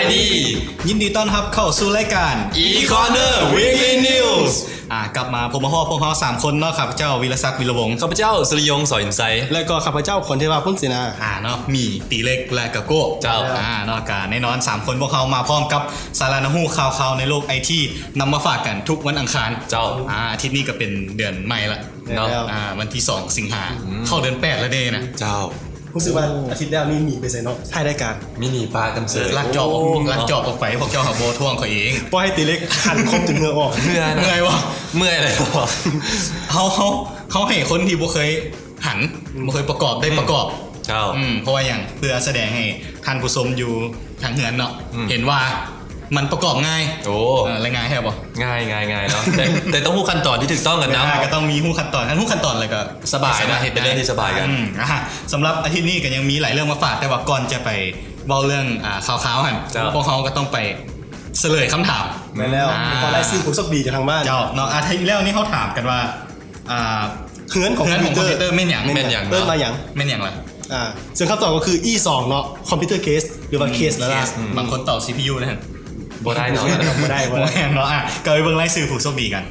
ສະບາຍດີ ຍິນດີຕ້ອນຮັບເຂົ້າສູ່ລາຍການ E-Corner Weekly News ອ່າ ກັບມາພົບມາຮອດພວກເຮົາສາມຄົນເນາະ ຂ້າພະເຈົ້າ ວິລະສັກ ວິລະວົງ ຂ້າພະເຈົ້າ ສຸລິຍົງ ສອຍອິນໄຊ ແລະກໍຂ້າພະເຈົ້າ ຄອນເທວາ ພົນເສນາ ອ່າເນາະ ມີຕີເລັກ ແລະກະໂກ້ ເຈົ້າ ອ່າເນາະ ກະແນ່ນອນສາມຄົນພວກເຮົາມາພ້ອມກັບສາລະໜ້າຮູ້ຂ່າວຄາວໃນໂລກໄອທີ ນຳມາຝາກກັນທຸກວັນອັງຄານ ເຈົ້າ ອ່າ ອາທິດນີ້ກະເປັນເດືອນໃໝ່ລະ ເນາະ ແມ່ນແລ້ວ ອ່າ ວັນທີສອງສິງຫາ ອືມ ເຂົ້າເດືອນແປດແລ້ວເດ້ນະ ເຈົ້າ ຮູ້ສຶກວ່າອາທິດແລ້ວນີ້ໜີໄປໃສເນາະ ຖ່າຍລາຍການ ມີໜີປະກັນເສີຍ ລັກຈອບ ໂອ້ ລັກຈອບອອກໄປ ພວກເຈົ້າຫາບໍ່ທວງຂ້ອຍເອງ ປ່ອຍໃຫ້ຕີເລັກຫັນຄົບຈົນເຫື່ອອອກ ເມື່ອຍ ເມື່ອຍບໍ່ ເມື່ອຍແລ້ວ ເຮົາ ເຮົາ ເຮົາໃຫ້ຄົນທີ່ບໍ່ເຄີຍຫັນ ອືມ ບໍ່ເຄີຍປະກອບ ໄດ້ປະກອບ ເຈົ້າ ອືມ ເພາະວ່າຫຍັງ ເພື່ອສະແດງໃຫ້ທ່ານຜູ້ຊົມຢູ່ທາງເຮືອນເນາະ ອືມ ເຫັນວ່າ ມັນປະກອບງ່າຍ ໂອ້ ເອີ ແລະງ່າຍແທ້ບໍ່? ງ່າຍ ງ່າຍ ງ່າຍເນາະ ແຕ່ ແຕ່ຕ້ອງຮູ້ຂັ້ນຕອນທີ່ຖືກຕ້ອງກັນເນາະ ອ່າ ກະຕ້ອງມີຮູ້ຂັ້ນຕອນ ຄັນຮູ້ຂັ້ນຕອນແລ້ວກະສະບາຍ ສະບາຍ ເນາະ ເຮັດເປັນເລື່ອງທີ່ສະບາຍກັນ ອືມ ອ່າ ສຳລັບອາທິດນີ້ກະຍັງມີຫຼາຍເລື່ອງມາຝາກ ແຕ່ວ່າກ່ອນຈະໄປເວົ້າເລື່ອງ ອ່າ ຂ່າວໆຫັ້ນ ເຈົ້າ ພວກເຮົາກະຕ້ອງໄປສະເຫຼີຍຄຳຖາມ ແມ່ນແລ້ວ ອ່າ ຂໍລາຍຊື່ຜູ້ໂຊກດີຈາກທາງບ້ານ ເຈົ້າ ເນາະ ອາ ອາທິດແລ້ວນີ້ເຮົາຖາມກັນວ່າ ອ່າ ເຮືອນຂອງ ເຮືອນຂອງຄອມພິວເຕີ ຄອມພິວເຕີແມ່ນຫຍັງ? ແມ່ນຫຍັງ? ເອີ້ນວ່າຫຍັງ? ແມ່ນຫຍັງລະ? ອ່າ ເຊິ່ງຄຳຕອບກໍຄື ອີ ສອງ ເນາະ ຄອມພິວເຕີເຄສ ຫຼືວ່າເຄສລະ ອືມ ບາງຄົນຕອບ ຊີພີຢູ ນະ ບໍ່ໄດ້ເນາະ ບໍ່ໄດ້ ບໍ່ໄດ້ ບໍ່ແມ່ນເນາະ ອ່າ ກະໄປເບິ່ງລາຍຊື່ຜູ້ໂຊກດີກັນ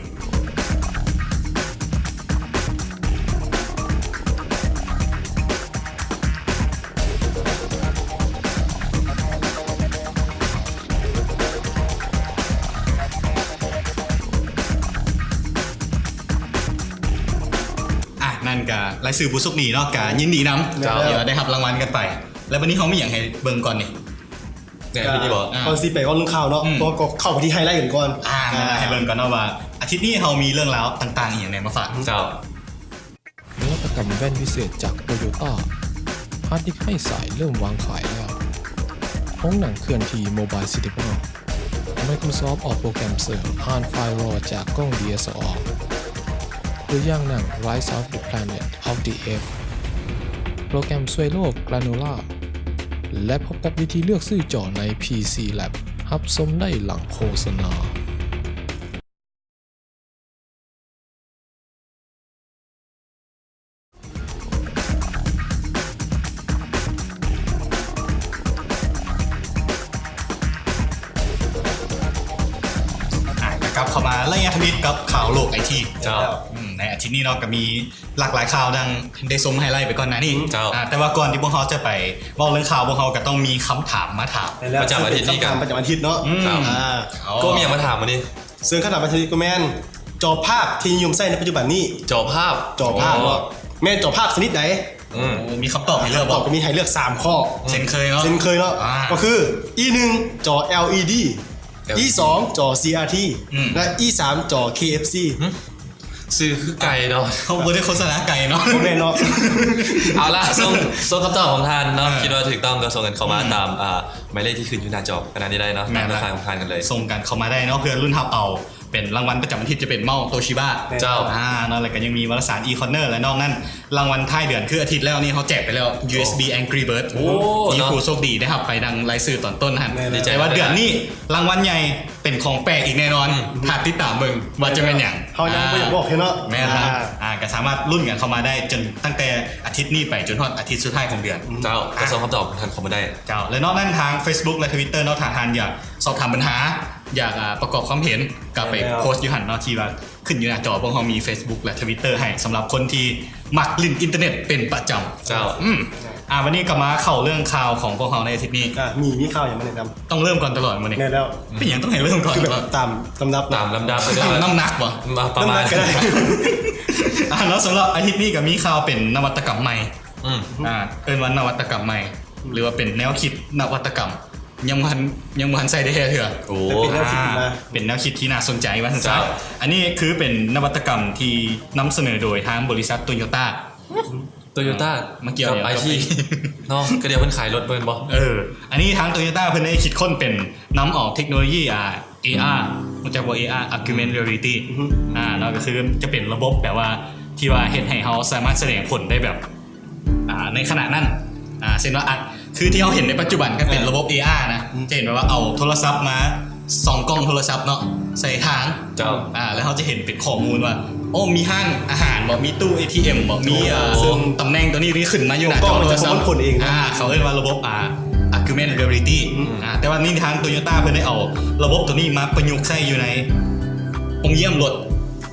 ອ່າ ນັ້ນກະລາຍຊື່ຜູ້ໂຊກດີເນາະ ກະຍິນດີນຳ ເຈົ້າ ທີ່ວ່າໄດ້ຮັບລາງວັນກັນໄປ ແລ້ວບັດນີ້ເຮົາມີຫຍັງໃຫ້ເບິ່ງກ່ອນນີ້? ແມ່ນ ກະ ມີບໍ່? ອ່າ ກ່ອນຊິໄປເວົ້າເລື່ອງຂ່າວເນາະ ອືມ ກໍ ກໍເຂົ້າໄປທີ່ໄຮໄລກັນກ່ອນ ອ່າ ອ່າ ໃຫ້ເບິ່ງກ່ອນເນາະວ່າ ອາທິດນີ້ເຮົາມີເລື່ອງລາວຕ່າງໆອີ່ຫຍັງແດ່ມາຝາກ ເຈົ້າ. ນະວັດຕະກຳແວ່ນວິເສດຈາກໂຕໂຍຕ້າ ຮາດດິສກ໌ໄຮ້ສາຍເລີ່ມວາງຂາຍແລ້ວ. ໂຮງໜັງເຄື່ອນທີ່ໂມບາຍຊີເນມາ. ໄມໂຄຣຊອບອອກໂປຣແກຣມເສີມອ່ານໄຟລ໌ຣໍຈາກກ້ອງດີເອັສແອລອາ. ຕົວຢ່າງໜັງ Rise of the Planet of the Apes ໂປຣແກຣມຊ່ວຍໂລກ Granola ແລະ ພົບກັບວິທີເລືອກຊື້ຈໍໃນ ພີຊີ Lab ຮັບຊົມໄດ້ຫຼັງໂຄສະນາ. ອ່າ ກະກັບເຂົ້າມາໄລຍະທຳອິດກັບຂ່າວໂລກໄອທີ ເຈົ້າ ອືມ ໃນອາທິດນີ້ເນາະ ກະມີຫຼາກຫຼາຍຂ່າວ ດັ່ງໄດ້ຊົມໄຮໄລໄປກ່ອນໜ້ານີ້ ເຈົ້າ ອ່າ ແຕ່ວ່າກ່ອນທີ່ພວກເຮົາຈະໄປເວົ້າເລື່ອງຂ່າວ ພວກເຮົາກະຕ້ອງມີຄຳຖາມມາຖາມ ແມ່ນແລ້ວ ປະຈຳອາທິດນີ້ກັນ ຄຳຖາມປະຈຳອາທິດເນາະ ອືມ ອ່າ ໂອ້ ກໍມີຫຍັງມາຖາມມື້ນີ້? ເຊິ່ງຄຳຖາມປະຈຳອາທິດກະແມ່ນ ຈໍພາບທີ່ນິຍົມໃຊ້ໃນປັດຈຸບັນນີ້ ຈໍພາບ ຈໍພາບເນາະ ອໍ ແມ່ນຈໍພາບຊະນິດໃດ? ອືມ ໂອ້ ມີຄຳຕອບໃຫ້ເລືອກບໍ່? ຄຳຕອບກະມີໃຫ້ເລືອກສາມຂໍ້ ເຊັ່ນເຄີຍເນາະ ເຊັ່ນເຄີຍເນາະ ອ່າ ກະຄື ອີ ໜຶ່ງ ຈໍ ແອລອີດີ ແອລອີດີ ອີ ສອງ ຈໍ ຊີອາທີ ອືມ ແລະ ອີ ສາມ ຈໍ ເຄເອັຟຊີ ຫື ຊື່ຄືໄກ່ເນາະ ເຮົາບໍ່ໄດ້ໂຄສະນາໄກ່ເນາະ ບໍ່ແມ່ນເນາະ ເອົາລະ ສົ່ງ ສົ່ງຄຳຕອບຂອງທ່ານເນາະ ເອີ ຄິດວ່າຖືກຕ້ອງກະສົ່ງກັນເຂົ້າມາ ອືມ ຕາມ ອ່າ ໝາຍເລກທີ່ຂຶ້ນຢູ່ໜ້າຈໍຂະນະນີ້ໄດ້ເນາະ ແມ່ນລະ ຕາມເລື່ອງຂາຍຂອງທ່ານກັນເລີຍ ສົ່ງກັນເຂົ້າມາໄດ້ເນາະ ເພື່ອລຸ້ນຮັບເອົາ ເປັນລາງວັນປະຈຳອາທິດ ຈະເປັນເມົ້າໂຕຊິບະ ເຈົ້າ ອ່າ ເນາະ ແລ້ວກະຍັງມີວາລະສານ E-Corner ແລະ ນອກນັ້ນ ລາງວັນທ້າຍເດືອນ ຄືອາທິດແລ້ວນີ້ເຮົາແຈກໄປແລ້ວ ຢູເອັສບີ Angry Bird ໂອ້ ມີຜູ້ໂຊກດີໄດ້ຮັບໄປດັ່ງລາຍຊື່ຕອນຕົ້ນຫັ້ນ ແຕ່ວ່າເດືອນນີ້ລາງວັນໃຫຍ່ເປັນຂອງແປກອີກແນ່ນອນ ອືມ ຖ້າຕິດຕາມເບິ່ງວ່າຈະແມ່ນຫຍັງ ເຮົາຍັງບໍ່ຢາກບອກເທື່ອເນາະ ແມ່ນລະ ອ່າ ອ່າ ກະສາມາດລຸ້ນກັນເຂົ້າມາໄດ້ ຈົນຕັ້ງແຕ່ອາທິດນີ້ໄປຈົນຮອດອາທິດສຸດທ້າຍຂອງເດືອນ ເຈົ້າ ກະສົ່ງຄຳຕອບເຂົ້າມາໄດ້ ເຈົ້າ ແລະ ນອກນັ້ນທາງ Facebook ແລະ Twitter ເນາະ ຖ້າທ່ານຢາກສອບຖາມບັນຫາ ຢາກ ອ່າ ປະກອບຄວາມເຫັນ ກະໄປໂພສຢູ່ຫັ້ນເນາະ ທີ່ວ່າ ຂຶ້ນຢູ່ໜ້າຈໍ ພວກເຮົາມີ Facebook ແລະ Twitter ໃຫ້ ສຳລັບຄົນທີ່ມັກຫຼິ້ນອິນເຕີເນັດເປັນປະຈຳ ເຈົ້າ ອືມ ອ່າ ວັນນີ້ກະມາເຂົ້າເລື່ອງຂ່າວຂອງພວກເຮົາໃນອາທິດນີ້ ອ່າ ມີ ມີຂ່າວຫຍັງມາແນະນຳ? ຕ້ອງເລີ່ມກ່ອນຕະຫຼອດມື້ນີ້ ແມ່ນແລ້ວ ເປັນຫຍັງຕ້ອງໃຫ້ເລີ່ມກ່ອນ ຄືແບບຕາມລຳດັບ ຕາມລຳດັບ ຕາມນ້ຳໜັກບໍ່? ຕາມນ້ຳໜັກກະໄດ້ ອ່າ ເນາະ ສຳລັບອາທິດນີ້ກະມີຂ່າວເປັນນະວັດຕະກຳໃໝ່ ອືມ ອ່າ ເອີ້ນວ່ານະວັດຕະກຳໃໝ່ ຫຼືວ່າເປັນແນວຄິດນະວັດຕະກຳ ຍັງບໍ່ທັນ ຍັງບໍ່ທັນໃຊ້ໄດ້ແທ້ເທື່ອ ໂອ້ ແຕ່ເປັນແນວຄິດຂຶ້ນມາ ອ່າ ເປັນແນວຄິດທີ່ໜ້າສົນໃຈວ່າຊັ້ນຊະ ເຈົ້າ ອັນນີ້ຄືເປັນນະວັດຕະກຳທີ່ນຳສະເໜີໂດຍທາງບໍລິສັດໂຕໂຍຕ້າ ໂຕໂຍຕ້າ ມາກ່ຽວກັບໄອທີ ນ້ອງ ກະດຽວເພິ່ນຂາຍລົດແມ່ນບໍ່? ເອີ ອັນນີ້ທາງໂຕໂຍຕ້າເພິ່ນໄດ້ຄິດຄົ້ນເປັນນຳເອົາເທັກໂນໂລຢີ ອ່າ ເອອາ ຮູ້ຈັກບໍ່? ເອອາ Augmented Reality ອືຮຶ ອ່າ ເນາະ ກະຄືຈະເປັນລະບົບແບບວ່າ ທີ່ວ່າເຮັດໃຫ້ເຮົາສາມາດສະແດງຜົນໄດ້ແບບ ອ່າ ໃນຂະນະນັ້ນ ອ່າ ເຊັ່ນວ່າ ອ່ະ ຄືທີ່ເຮົາເຫັນໃນປັດຈຸບັນກະເປັນ ອ່າ ລະບົບເອອານະ ອືມ ຈະເຫັນແບບວ່າເອົາໂທລະສັບມາສ່ອງກ້ອງໂທລະສັບເນາະ ໃສ່ທາງ ເຈົ້າ ອ່າ ແລ້ວເຮົາຈະເຫັນເປັນຂໍ້ມູນວ່າ ໂອ້ ມີຮ້ານອາຫານບໍ ມີຕູ້ເອທີເອັມບໍ ມີ ໂອ້ ເອີ ຕຳແໜ່ງໂຕນີ້ທີ່ຂຶ້ນມາຢູ່ໜ້າຈໍໂທລະສັບ ເຂົາເອີ້ນວ່າລະບົບ ອ່າ ອາກ Human Reality ອືມ ອ່າ ແຕ່ວ່ານີ້ທາງ Toyota ເພິ່ນໄດ້ເອົາລະບົບໂຕນີ້ມາປະຍຸກໃຊ້ຢູ່ໃນປ່ອງຢ້ຽມລົດ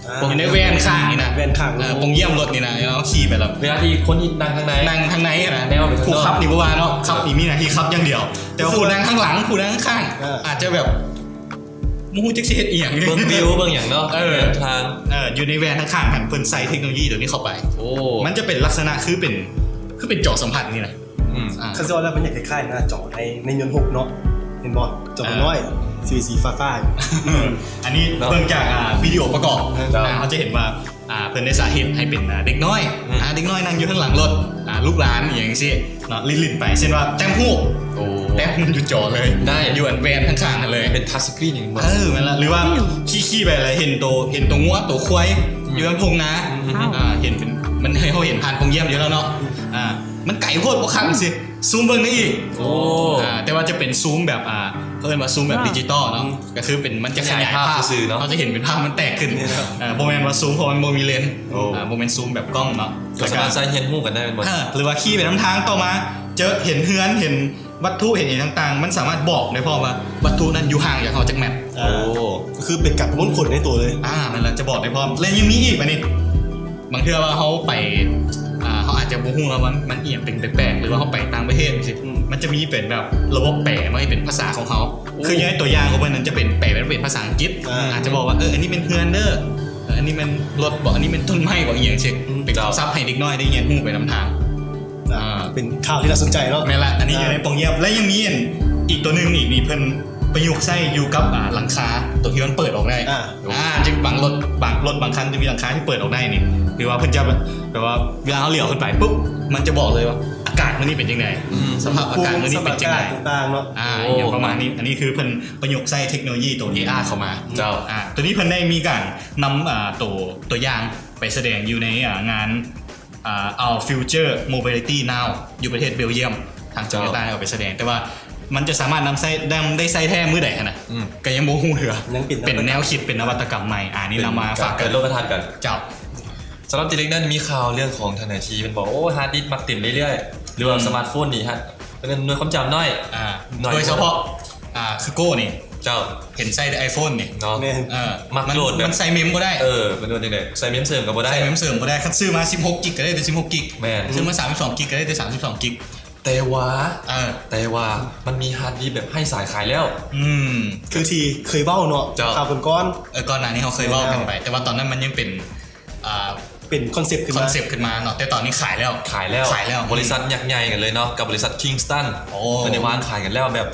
ອ່າ ຢູ່ໃນແວ່ນຂ້າງນີ້ນະ ແວ່ນຂ້າງ ເອີ ປ່ອງຢ້ຽມລົດນີ້ນະ ເຮົາຂີ່ໄປແລ້ວ ເວລາທີ່ຄົນທີ່ນັ່ງທາງໃນ ນັ່ງທາງໃນຫັ້ນນະ ແນວໄປທາງນອກ ຜູ້ຂັບນີ້ບໍ່ວ່າເນາະ ເອີ ຂັບນີ້ມີໜ້າທີ່ຂັບຢ່າງດຽວ ແຕ່ວ່າຜູ້ນັ່ງທາງຫຼັງ ຜູ້ນັ່ງຂ້າງ ເອີ ອາດຈະແບບ ບໍ່ຮູ້ຈັກຊິເຮັດອີ່ຫຍັງ ເບິ່ງວິວເບິ່ງຫຍັງເນາະ ເອີ ເດີນທາງ ເອີ ຢູ່ໃນແວ່ນທາງຂ້າງຫັ້ນ ເພິ່ນໃສ່ເທັກໂນໂລຢີໂຕນີ້ເຂົ້າໄປ ໂອ້ ມັນຈະເປັນລັກສະນະຄືເປັນ ຄືເປັນຈໍສຳຜັດນີ້ນະ ອືມ ອ່າ ຄັນຊິເວົ້າແລ້ວມັນຢາກຄ້າຍໆ ໜ້າຈໍໃນ ໃນຍົນຫົກເນາະ ເຫັນບໍ່? ຈໍ ເອີ ນ້ອຍ ສີ ສີຟ້າໆ ອືມ ອັນນີ້ເນາະ ເບິ່ງຈາກ ອ່າ ວິດີໂອປະກອບ ເຈົ້າ ອ່າ ເຮົາຈະເຫັນວ່າ ອ່າ ເພິ່ນໄດ້ສາທິດໃຫ້ເປັນ ອ່າ ເດັກນ້ອຍ ອືມ ອ່າ ເດັກນ້ອຍນັ່ງຢູ່ທາງຫຼັງລົດ ອ່າ ລູກຫຼານອີ່ຫຍັງຈັ່ງຊີ້ເນາະ ຫຼິ້ນໆໄປ ເຊັ່ນວ່າແຕ້ມຮູບ ໂອ້ ແຕ້ມຮູບຢູ່ຈໍເລີຍ ໄດ້ ຢູ່ອັນແວ່ນຂ້າງໆຫັ້ນເລີຍ ເປັນທັດສະກຣີນຫຍັງບໍ່ ເອີ ແມ່ນລະ ຫຼືວ່າຂີ່ໆໄປແລ້ວເຫັນໂຕ ເຫັນໂຕງົວໂຕຄວາຍ ອືມ ຢູ່ໃນທົ່ງນາ ອືມ ອ່າ ເຫັນເປັນ ມັນໃຫ້ເຮົາເຫັນຜ່ານປ່ອງຢ້ຽມຢູ່ແລ້ວເນາະ ອ່າ ມັນໄກໂພດບໍ່ຄັກຈັ່ງຊີ້ ຊູມເບິ່ງໄດ້ອີກ ໂອ້ ອ່າ ແຕ່ວ່າຈະເປັນຊູມແບບ ອ່າ ເຂົາເອີ້ນວ່າຊູມແບບ ອ່າ ດິຈິຕອນເນາະ ອືມ ກໍຄືເປັນ ມັນຈະຂະຫຍາຍພາບ ຂະຫຍາຍພາບຊື່ໆເນາະ ເຮົາຈະເຫັນເປັນພາບມັນແຕກຂຶ້ນ ແມ່ນແລ້ວ ເອີ ບໍ່ແມ່ນວ່າຊູມ ເພາະມັນບໍ່ມີເລນ ໂອ້ ອ່າ ບໍ່ແມ່ນຊູມແບບກ້ອງເນາະ ກໍສາມາດໃຊ້ຮຽນຮູ້ກັນໄດ້ແມ່ນບໍ່? ເອີ ຫຼືວ່າຂີ່ໄປນຳທາງ ຕໍ່ມາເຈີເຫັນເຮືອນ ເຫັນວັດຖຸ ເຫັນອີ່ຫຍັງຕ່າງໆ ມັນສາມາດບອກໄດ້ພ້ອມວ່າວັດຖຸນັ້ນຢູ່ຫ່າງຈາກເຮົາຈັກແມັດ ໂອ້ ກໍຄືເປັນການຄົ້ນຄົ້ນໃນໂຕເລີຍ ອ່າ ນັ້ນລະ ຈະບອກໄດ້ພ້ອມ ແລະ ຍັງມີອີກບາດນີ້ ບາງເທື່ອວ່າເຮົາໄປ ອ່າ ເຮົາອາດຈະບໍ່ຮູ້ວ່າມັນ ມັນອີ່ຫຍັງເປັນແປກໆ ຫຼືວ່າເຮົາໄປຕ່າງປະເທດຈັ່ງຊີ້ ອືມ ມັນຈະມີເປັນແບບລະບົບແປມາໃຫ້ເປັນພາສາຂອງເຮົາ ໂອ້ ຄືໃນຕົວຢ່າງຂອງເພິ່ນນັ້ນຈະເປັນແປເປັນພາສາອັງກິດ ອ່າ ອາດຈະບອກວ່າ ເອີ ອັນນີ້ແມ່ນເຮືອນເດີ ເອີ ອັນນີ້ແມ່ນລົດບໍ ອັນນີ້ແມ່ນຕົ້ນໄມ້ບໍ ອີ່ຫຍັງຊີ້ ອືມ ເປັນຄຳສັບໃຫ້ເດັກນ້ອຍໄດ້ຮຽນຮູ້ໄປນຳທາງ ອ່າ ອ່າ ເປັນຂ່າວທີ່ໜ້າສົນໃຈເນາະ ແມ່ນລະ ອັນນີ້ຢູ່ໃນປ່ອງຢ້ຽມ ແລະ ຍັງມີອັນ ອີກຕົວໜຶ່ງອີກນີ້ ເພິ່ນປະຍຸກໃຊ້ຢູ່ກັບ ອ່າ ຫຼັງຄາ ຕົວທີ່ມັນເປີດອອກໄດ້ ອ່າ ອ່າ ຈັ່ງບາງລົດ ບາງລົດບາງຄັນຈະມີຫຼັງຄາທີ່ເປີດອອກໄດ້ນີ້ ຫຼືວ່າເພິ່ນຈະແບບ ແບບວ່າເວລາເຮົາຫຼຽວຂຶ້ນໄປປຸບ ມັນຈະບອກເລີຍວ່າອາກາດມື້ນີ້ເປັນຈັ່ງໃດ ອືມ ສະພາບອາກາດມື້ນີ້ເປັນຈັ່ງໃດ ສະພາບອາກາດຕ່າງໆເນາະ ອ່າ ໂອ້ ອີ່ຫຍັງປະມານນີ້ ອັນນີ້ຄືເພິ່ນປະຍຸກໃຊ້ເທັກໂນໂລຢີໂຕ ເອອາ ເຂົ້າມາ ເຈົ້າ ອ່າ ໂຕນີ້ເພິ່ນໄດ້ມີການນຳ ອ່າ ໂຕ ຕົວຢ່າງໄປສະແດງຢູ່ໃນ ອ່າ ງານ ອ່າ Our Future Mobility Now ຢູ່ປະເທດເບວຢ້ຽມ ທາງ Toyota ເອົາໄປສະແດງ ແຕ່ວ່າມັນຈະສາມາດນຳໃຊ້ ນຳໄດ້ໃຊ້ແທ້ມື້ໃດຫັ້ນນະ ອືມ ກໍຍັງບໍ່ຮູ້ເທື່ອ ຍັງເປັນ ເປັນແນວຄິດ ເປັນນະວັດຕະກຳໃໝ່ ອ່າ ນີ້ນຳມາຝາກກັນ ເປັນໂລກທັດກັນ ເຈົ້າ ສຳລັບຕິເລັກນັ້ນມີຂ່າວເລື່ອງຂອງທາງໄອທີ ເພິ່ນບອກ ໂອ້ ຮາດດິສມັກເຕັມເລື້ອຍໆ ຫຼືວ່າ ອືມ ສະມາດໂຟນນີ້ຮະ ເປັນໜ່ວຍຄວາມຈຳນ້ອຍ ອ່າ ໂດຍສະເພາະ ອ່າ ຄືໂກ້ນີ້ ເຈົ້າ ເຫັນໃຊ້ແຕ່ iPhone ນີ້ເນາະ ແມ່ນ ເອີ ມັກໂຫຼດ ມັນໃສ່ເມມບໍ່ໄດ້ ເອີ ມັນໂດນຈັ່ງໃດ ໃສ່ເມມເສີມກໍບໍ່ໄດ້ ໃສ່ເມມເສີມບໍ່ໄດ້ ຄັນຊື້ມາສິບຫົກກິກກໍໄດ້ແຕ່ສິບຫົກກິກ ແມ່ນ ຊື້ມາສາມສິບສອງກິກກໍໄດ້ແຕ່ສາມສິບສອງກິກ ແຕ່ວ່າ ເອີ ແຕ່ວ່າມັນມີຮາດດິສແບບໄຮ້ສາຍຂາຍແລ້ວ ອືມ ຄືທີ່ເຄີຍເວົ້າເນາະ ເຈົ້າ ຄາວກ່ອນໆ ເອີ ກ່ອນໜ້ານີ້ເຮົາເຄີຍເວົ້າກັນໄປ ແຕ່ວ່າຕອນນັ້ນມັນຍັງເປັນ ອ່າ ເປັນຄອນເຊັບຂຶ້ນມາ ຄອນເຊັບຂຶ້ນມາເນາະ ແຕ່ຕອນນີ້ຂາຍແລ້ວ ຂາຍແລ້ວ ຂາຍແລ້ວ ອືມ ບໍລິສັດຍັກໃຫຍ່ກັນເລີຍເນາະ ກັບບໍລິສັດ Kingston ໂອ້ ເພິ່ນໄດ້ວາງຂາຍກັນແລ້ວແບບ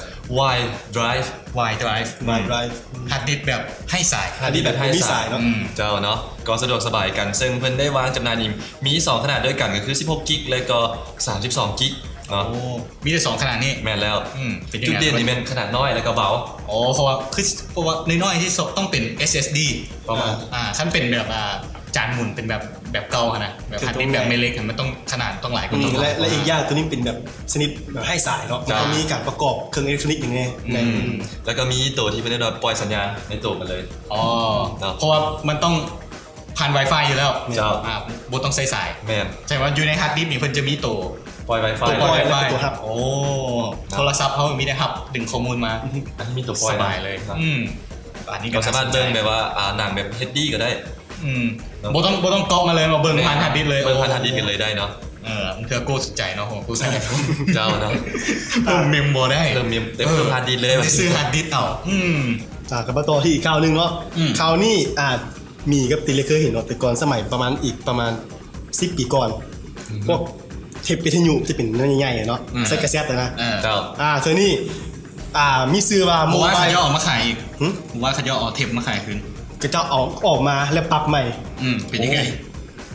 Y Drive Y Drive ອືມ Y Drive ຮາດດິສແບບໄຮ້ສາຍ ຮາດດິສແບບໄຮ້ສາຍເນາະ ອືມ ເຈົ້າເນາະ ກໍສະດວກສະບາຍກັນ ເຊິ່ງເພິ່ນໄດ້ວາງຈຳໜ່າຍນີ້ ມີສອງຂະໜາດດ້ວຍກັນ ກໍຄືສິບຫົກກິກ ແລະກໍສາມສິບສອງກິກເນາະ ໂອ້ ມີແຕ່ສອງຂະໜາດນີ້ ແມ່ນແລ້ວ ອືມ ເປັນຈັ່ງໃດ ຈຸດເດັ່ນນີ້ແມ່ນຂະໜາດນ້ອຍ ແລ້ວກໍເບົາ ອໍ ເພາະວ່າ ຄື ເພາະວ່ານ້ອຍໆທີ່ສຸດຕ້ອງເປັນ SSD ປະມານ ອ່າ ອ່າ ຄັນເປັນແບບ ອ່າ ຈານໝູນເປັນແບບ ແບບເກົ່າຫັ້ນນະ ແບບຮາດດິສແບບແມ່ເຫຼັກຫັ້ນ ມັນຕ້ອງຂະໜາດຕ້ອງຫຼາຍກວ່ານີ້ ອືມ ແລະ ແລະ ອີກຢ່າງໂຕນີ້ເປັນແບບຊະນິດແບບໄຮ້ສາຍເນາະ ເຈົ້າ ມັນມີການປະກອບເຄື່ອງເອເລັກໂທນິກຫຍັງແດ່ ອືມ ໃນ ແລ້ວກໍມີໂຕທີ່ເພິ່ນເອີ້ນວ່າປ່ອຍສັນຍານໃນໂຕມັນເລີຍ ອໍ ເນາະ ເພາະວ່າມັນຕ້ອງຜ່ານ Wi-Fi ຢູ່ແລ້ວ ເຈົ້າ ອ່າ ບໍ່ຕ້ອງໃຊ້ສາຍ ແມ່ນ ແສດງວ່າຢູ່ໃນຮາດດິສນີ້ເພິ່ນຈະມີໂຕປ່ອຍ Wi-Fi ໂຕປ່ອຍ Wi-Fi ໂຕຮັບ ໂອ້ ເນາະ ໂທລະສັບເຮົາມີແຕ່ຮັບ ດຶງຂໍ້ມູນມາ ອັນນີ້ມີໂຕປ່ອຍ ສະບາຍເລີຍ ເນາະ ອືມ ອັນນີ້ກໍ ກໍສາມາດເບິ່ງແບບວ່າ ອ່າ ໜັງແບບ ເອັດດີ ກໍໄດ້ ອືມ ເນາະ ບໍ່ຕ້ອງ ບໍ່ຕ້ອງກັອບມາເລີຍ ມາເບິ່ງຜ່ານຮາດດິສເລີຍ ເບິ່ງຜ່ານຮາດດິສກັນເລີຍໄດ້ເນາະ ເອີ ບາງເທື່ອໂກ້ສຸດໃຈເນາະ ໂກ້ໃສ່ ເຈົ້າເນາະ ເພີ່ມເມມບໍ່ໄດ້ ເພີ່ມເມມ ເອີ ເພີ່ມຮາດດິສເລີຍ ໄປຊື້ຮາດດິສເອົາ ອືມ ອ່າ ກໍມາຕໍ່ທີ່ອີກຂ່າວໜຶ່ງເນາະ ອືມ ຂ່າວນີ້ ອ່າ ມີກັບຕິເລັກເຄີຍເຫັນເນາະ ແຕ່ກ່ອນສະໄໝປະມານ ອີກປະມານສິບປີກ່ອນ ອືມ ພວກເທັບວິທະຍຸທີ່ເປັນໜ່ວຍໃຫຍ່ໆເນາະ ອືມ ໃສ່ກາເຊັດນະ ເອີ ເຈົ້າ ອ່າ ເທື່ອນີ້ ອ່າ ມີຊື່ວ່າ ໂມບາຍ ເຂົາເຈົ້າເອົາມາຂາຍອີກ ຫື ວ່າເຂົາເຈົ້າເອົາເທັບມາຂາຍຄືນ ເຂົາເຈົ້າເອົາອອກມາແລ້ວປັບໃໝ່ ອືມ ເປັນຍັງໄງ ໂອ້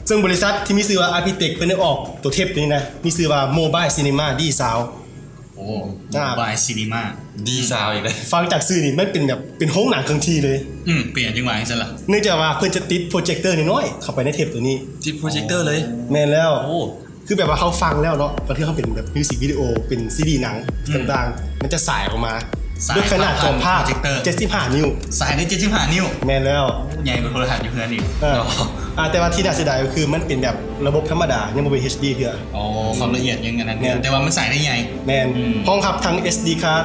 ເຊິ່ງບໍລິສັດທີ່ມີຊື່ວ່າ Architect ເພິ່ນໄດ້ອອກໂຕເທັບໂຕນີ້ນະ ມີຊື່ວ່າ Mobile Cinema ດີຊາວ ໂອ້ ອ່າ Mobile Cinema ດີຊາວອີກແລ້ວ ຟັງຈາກຊື່ນີ້ມັນເປັນແບບເປັນໂຮງໜັງເຄື່ອງທີ່ເລີຍ ອືມ ເປັນຫຍັງຈຶ່ງວ່າຈັ່ງຊັ້ນລະ ເນື່ອງຈາກວ່າເພິ່ນຈະຕິດໂປຣເຈັກເຕີນ້ອຍໆເຂົ້າໄປໃນເທັບໂຕນີ້ ຕິດໂປຣເຈັກເຕີເລີຍ ແມ່ນແລ້ວ ໂອ້ ຄືແບບວ່າເຮົາຟັງແລ້ວເນາະ ບາງເທື່ອເຮົາເປັນແບບມິວສິກວິດີໂອ ເປັນຊີດີໜັງ ອືມ ຕ່າງໆ ມັນຈະສາຍອອກມາ ສາຍ ດ້ວຍຂະໜາດຈອພາບ ໂປຣເຈັກເຕີ ເຈັດສິບຫ້ານິ້ວ. ສາຍໄດ້ເຈັດສິບຫ້ານິ້ວ. ແມ່ນແລ້ວ. ໂອ້ ໃຫຍ່ກວ່າໂທລະທັດຢູ່ເຮືອນອີກ. ເອີ ເນາະ. ອ່າ ແຕ່ວ່າທີ່ໜ້າເສຍດາຍກໍຄືມັນເປັນແບບລະບົບທຳມະດາ ຍັງບໍ່ເປັນ ເອັດດີ ເທື່ອ. ອໍ ຄວາມລະອຽດຍັງອັນນັ້ນ. ແມ່ນ. ແຕ່ວ່າມັນສາຍໄດ້ໃຫຍ່. ແມ່ນ. ອືມ ຮອງຮັບທັງ ເອັດດີ ຄາດ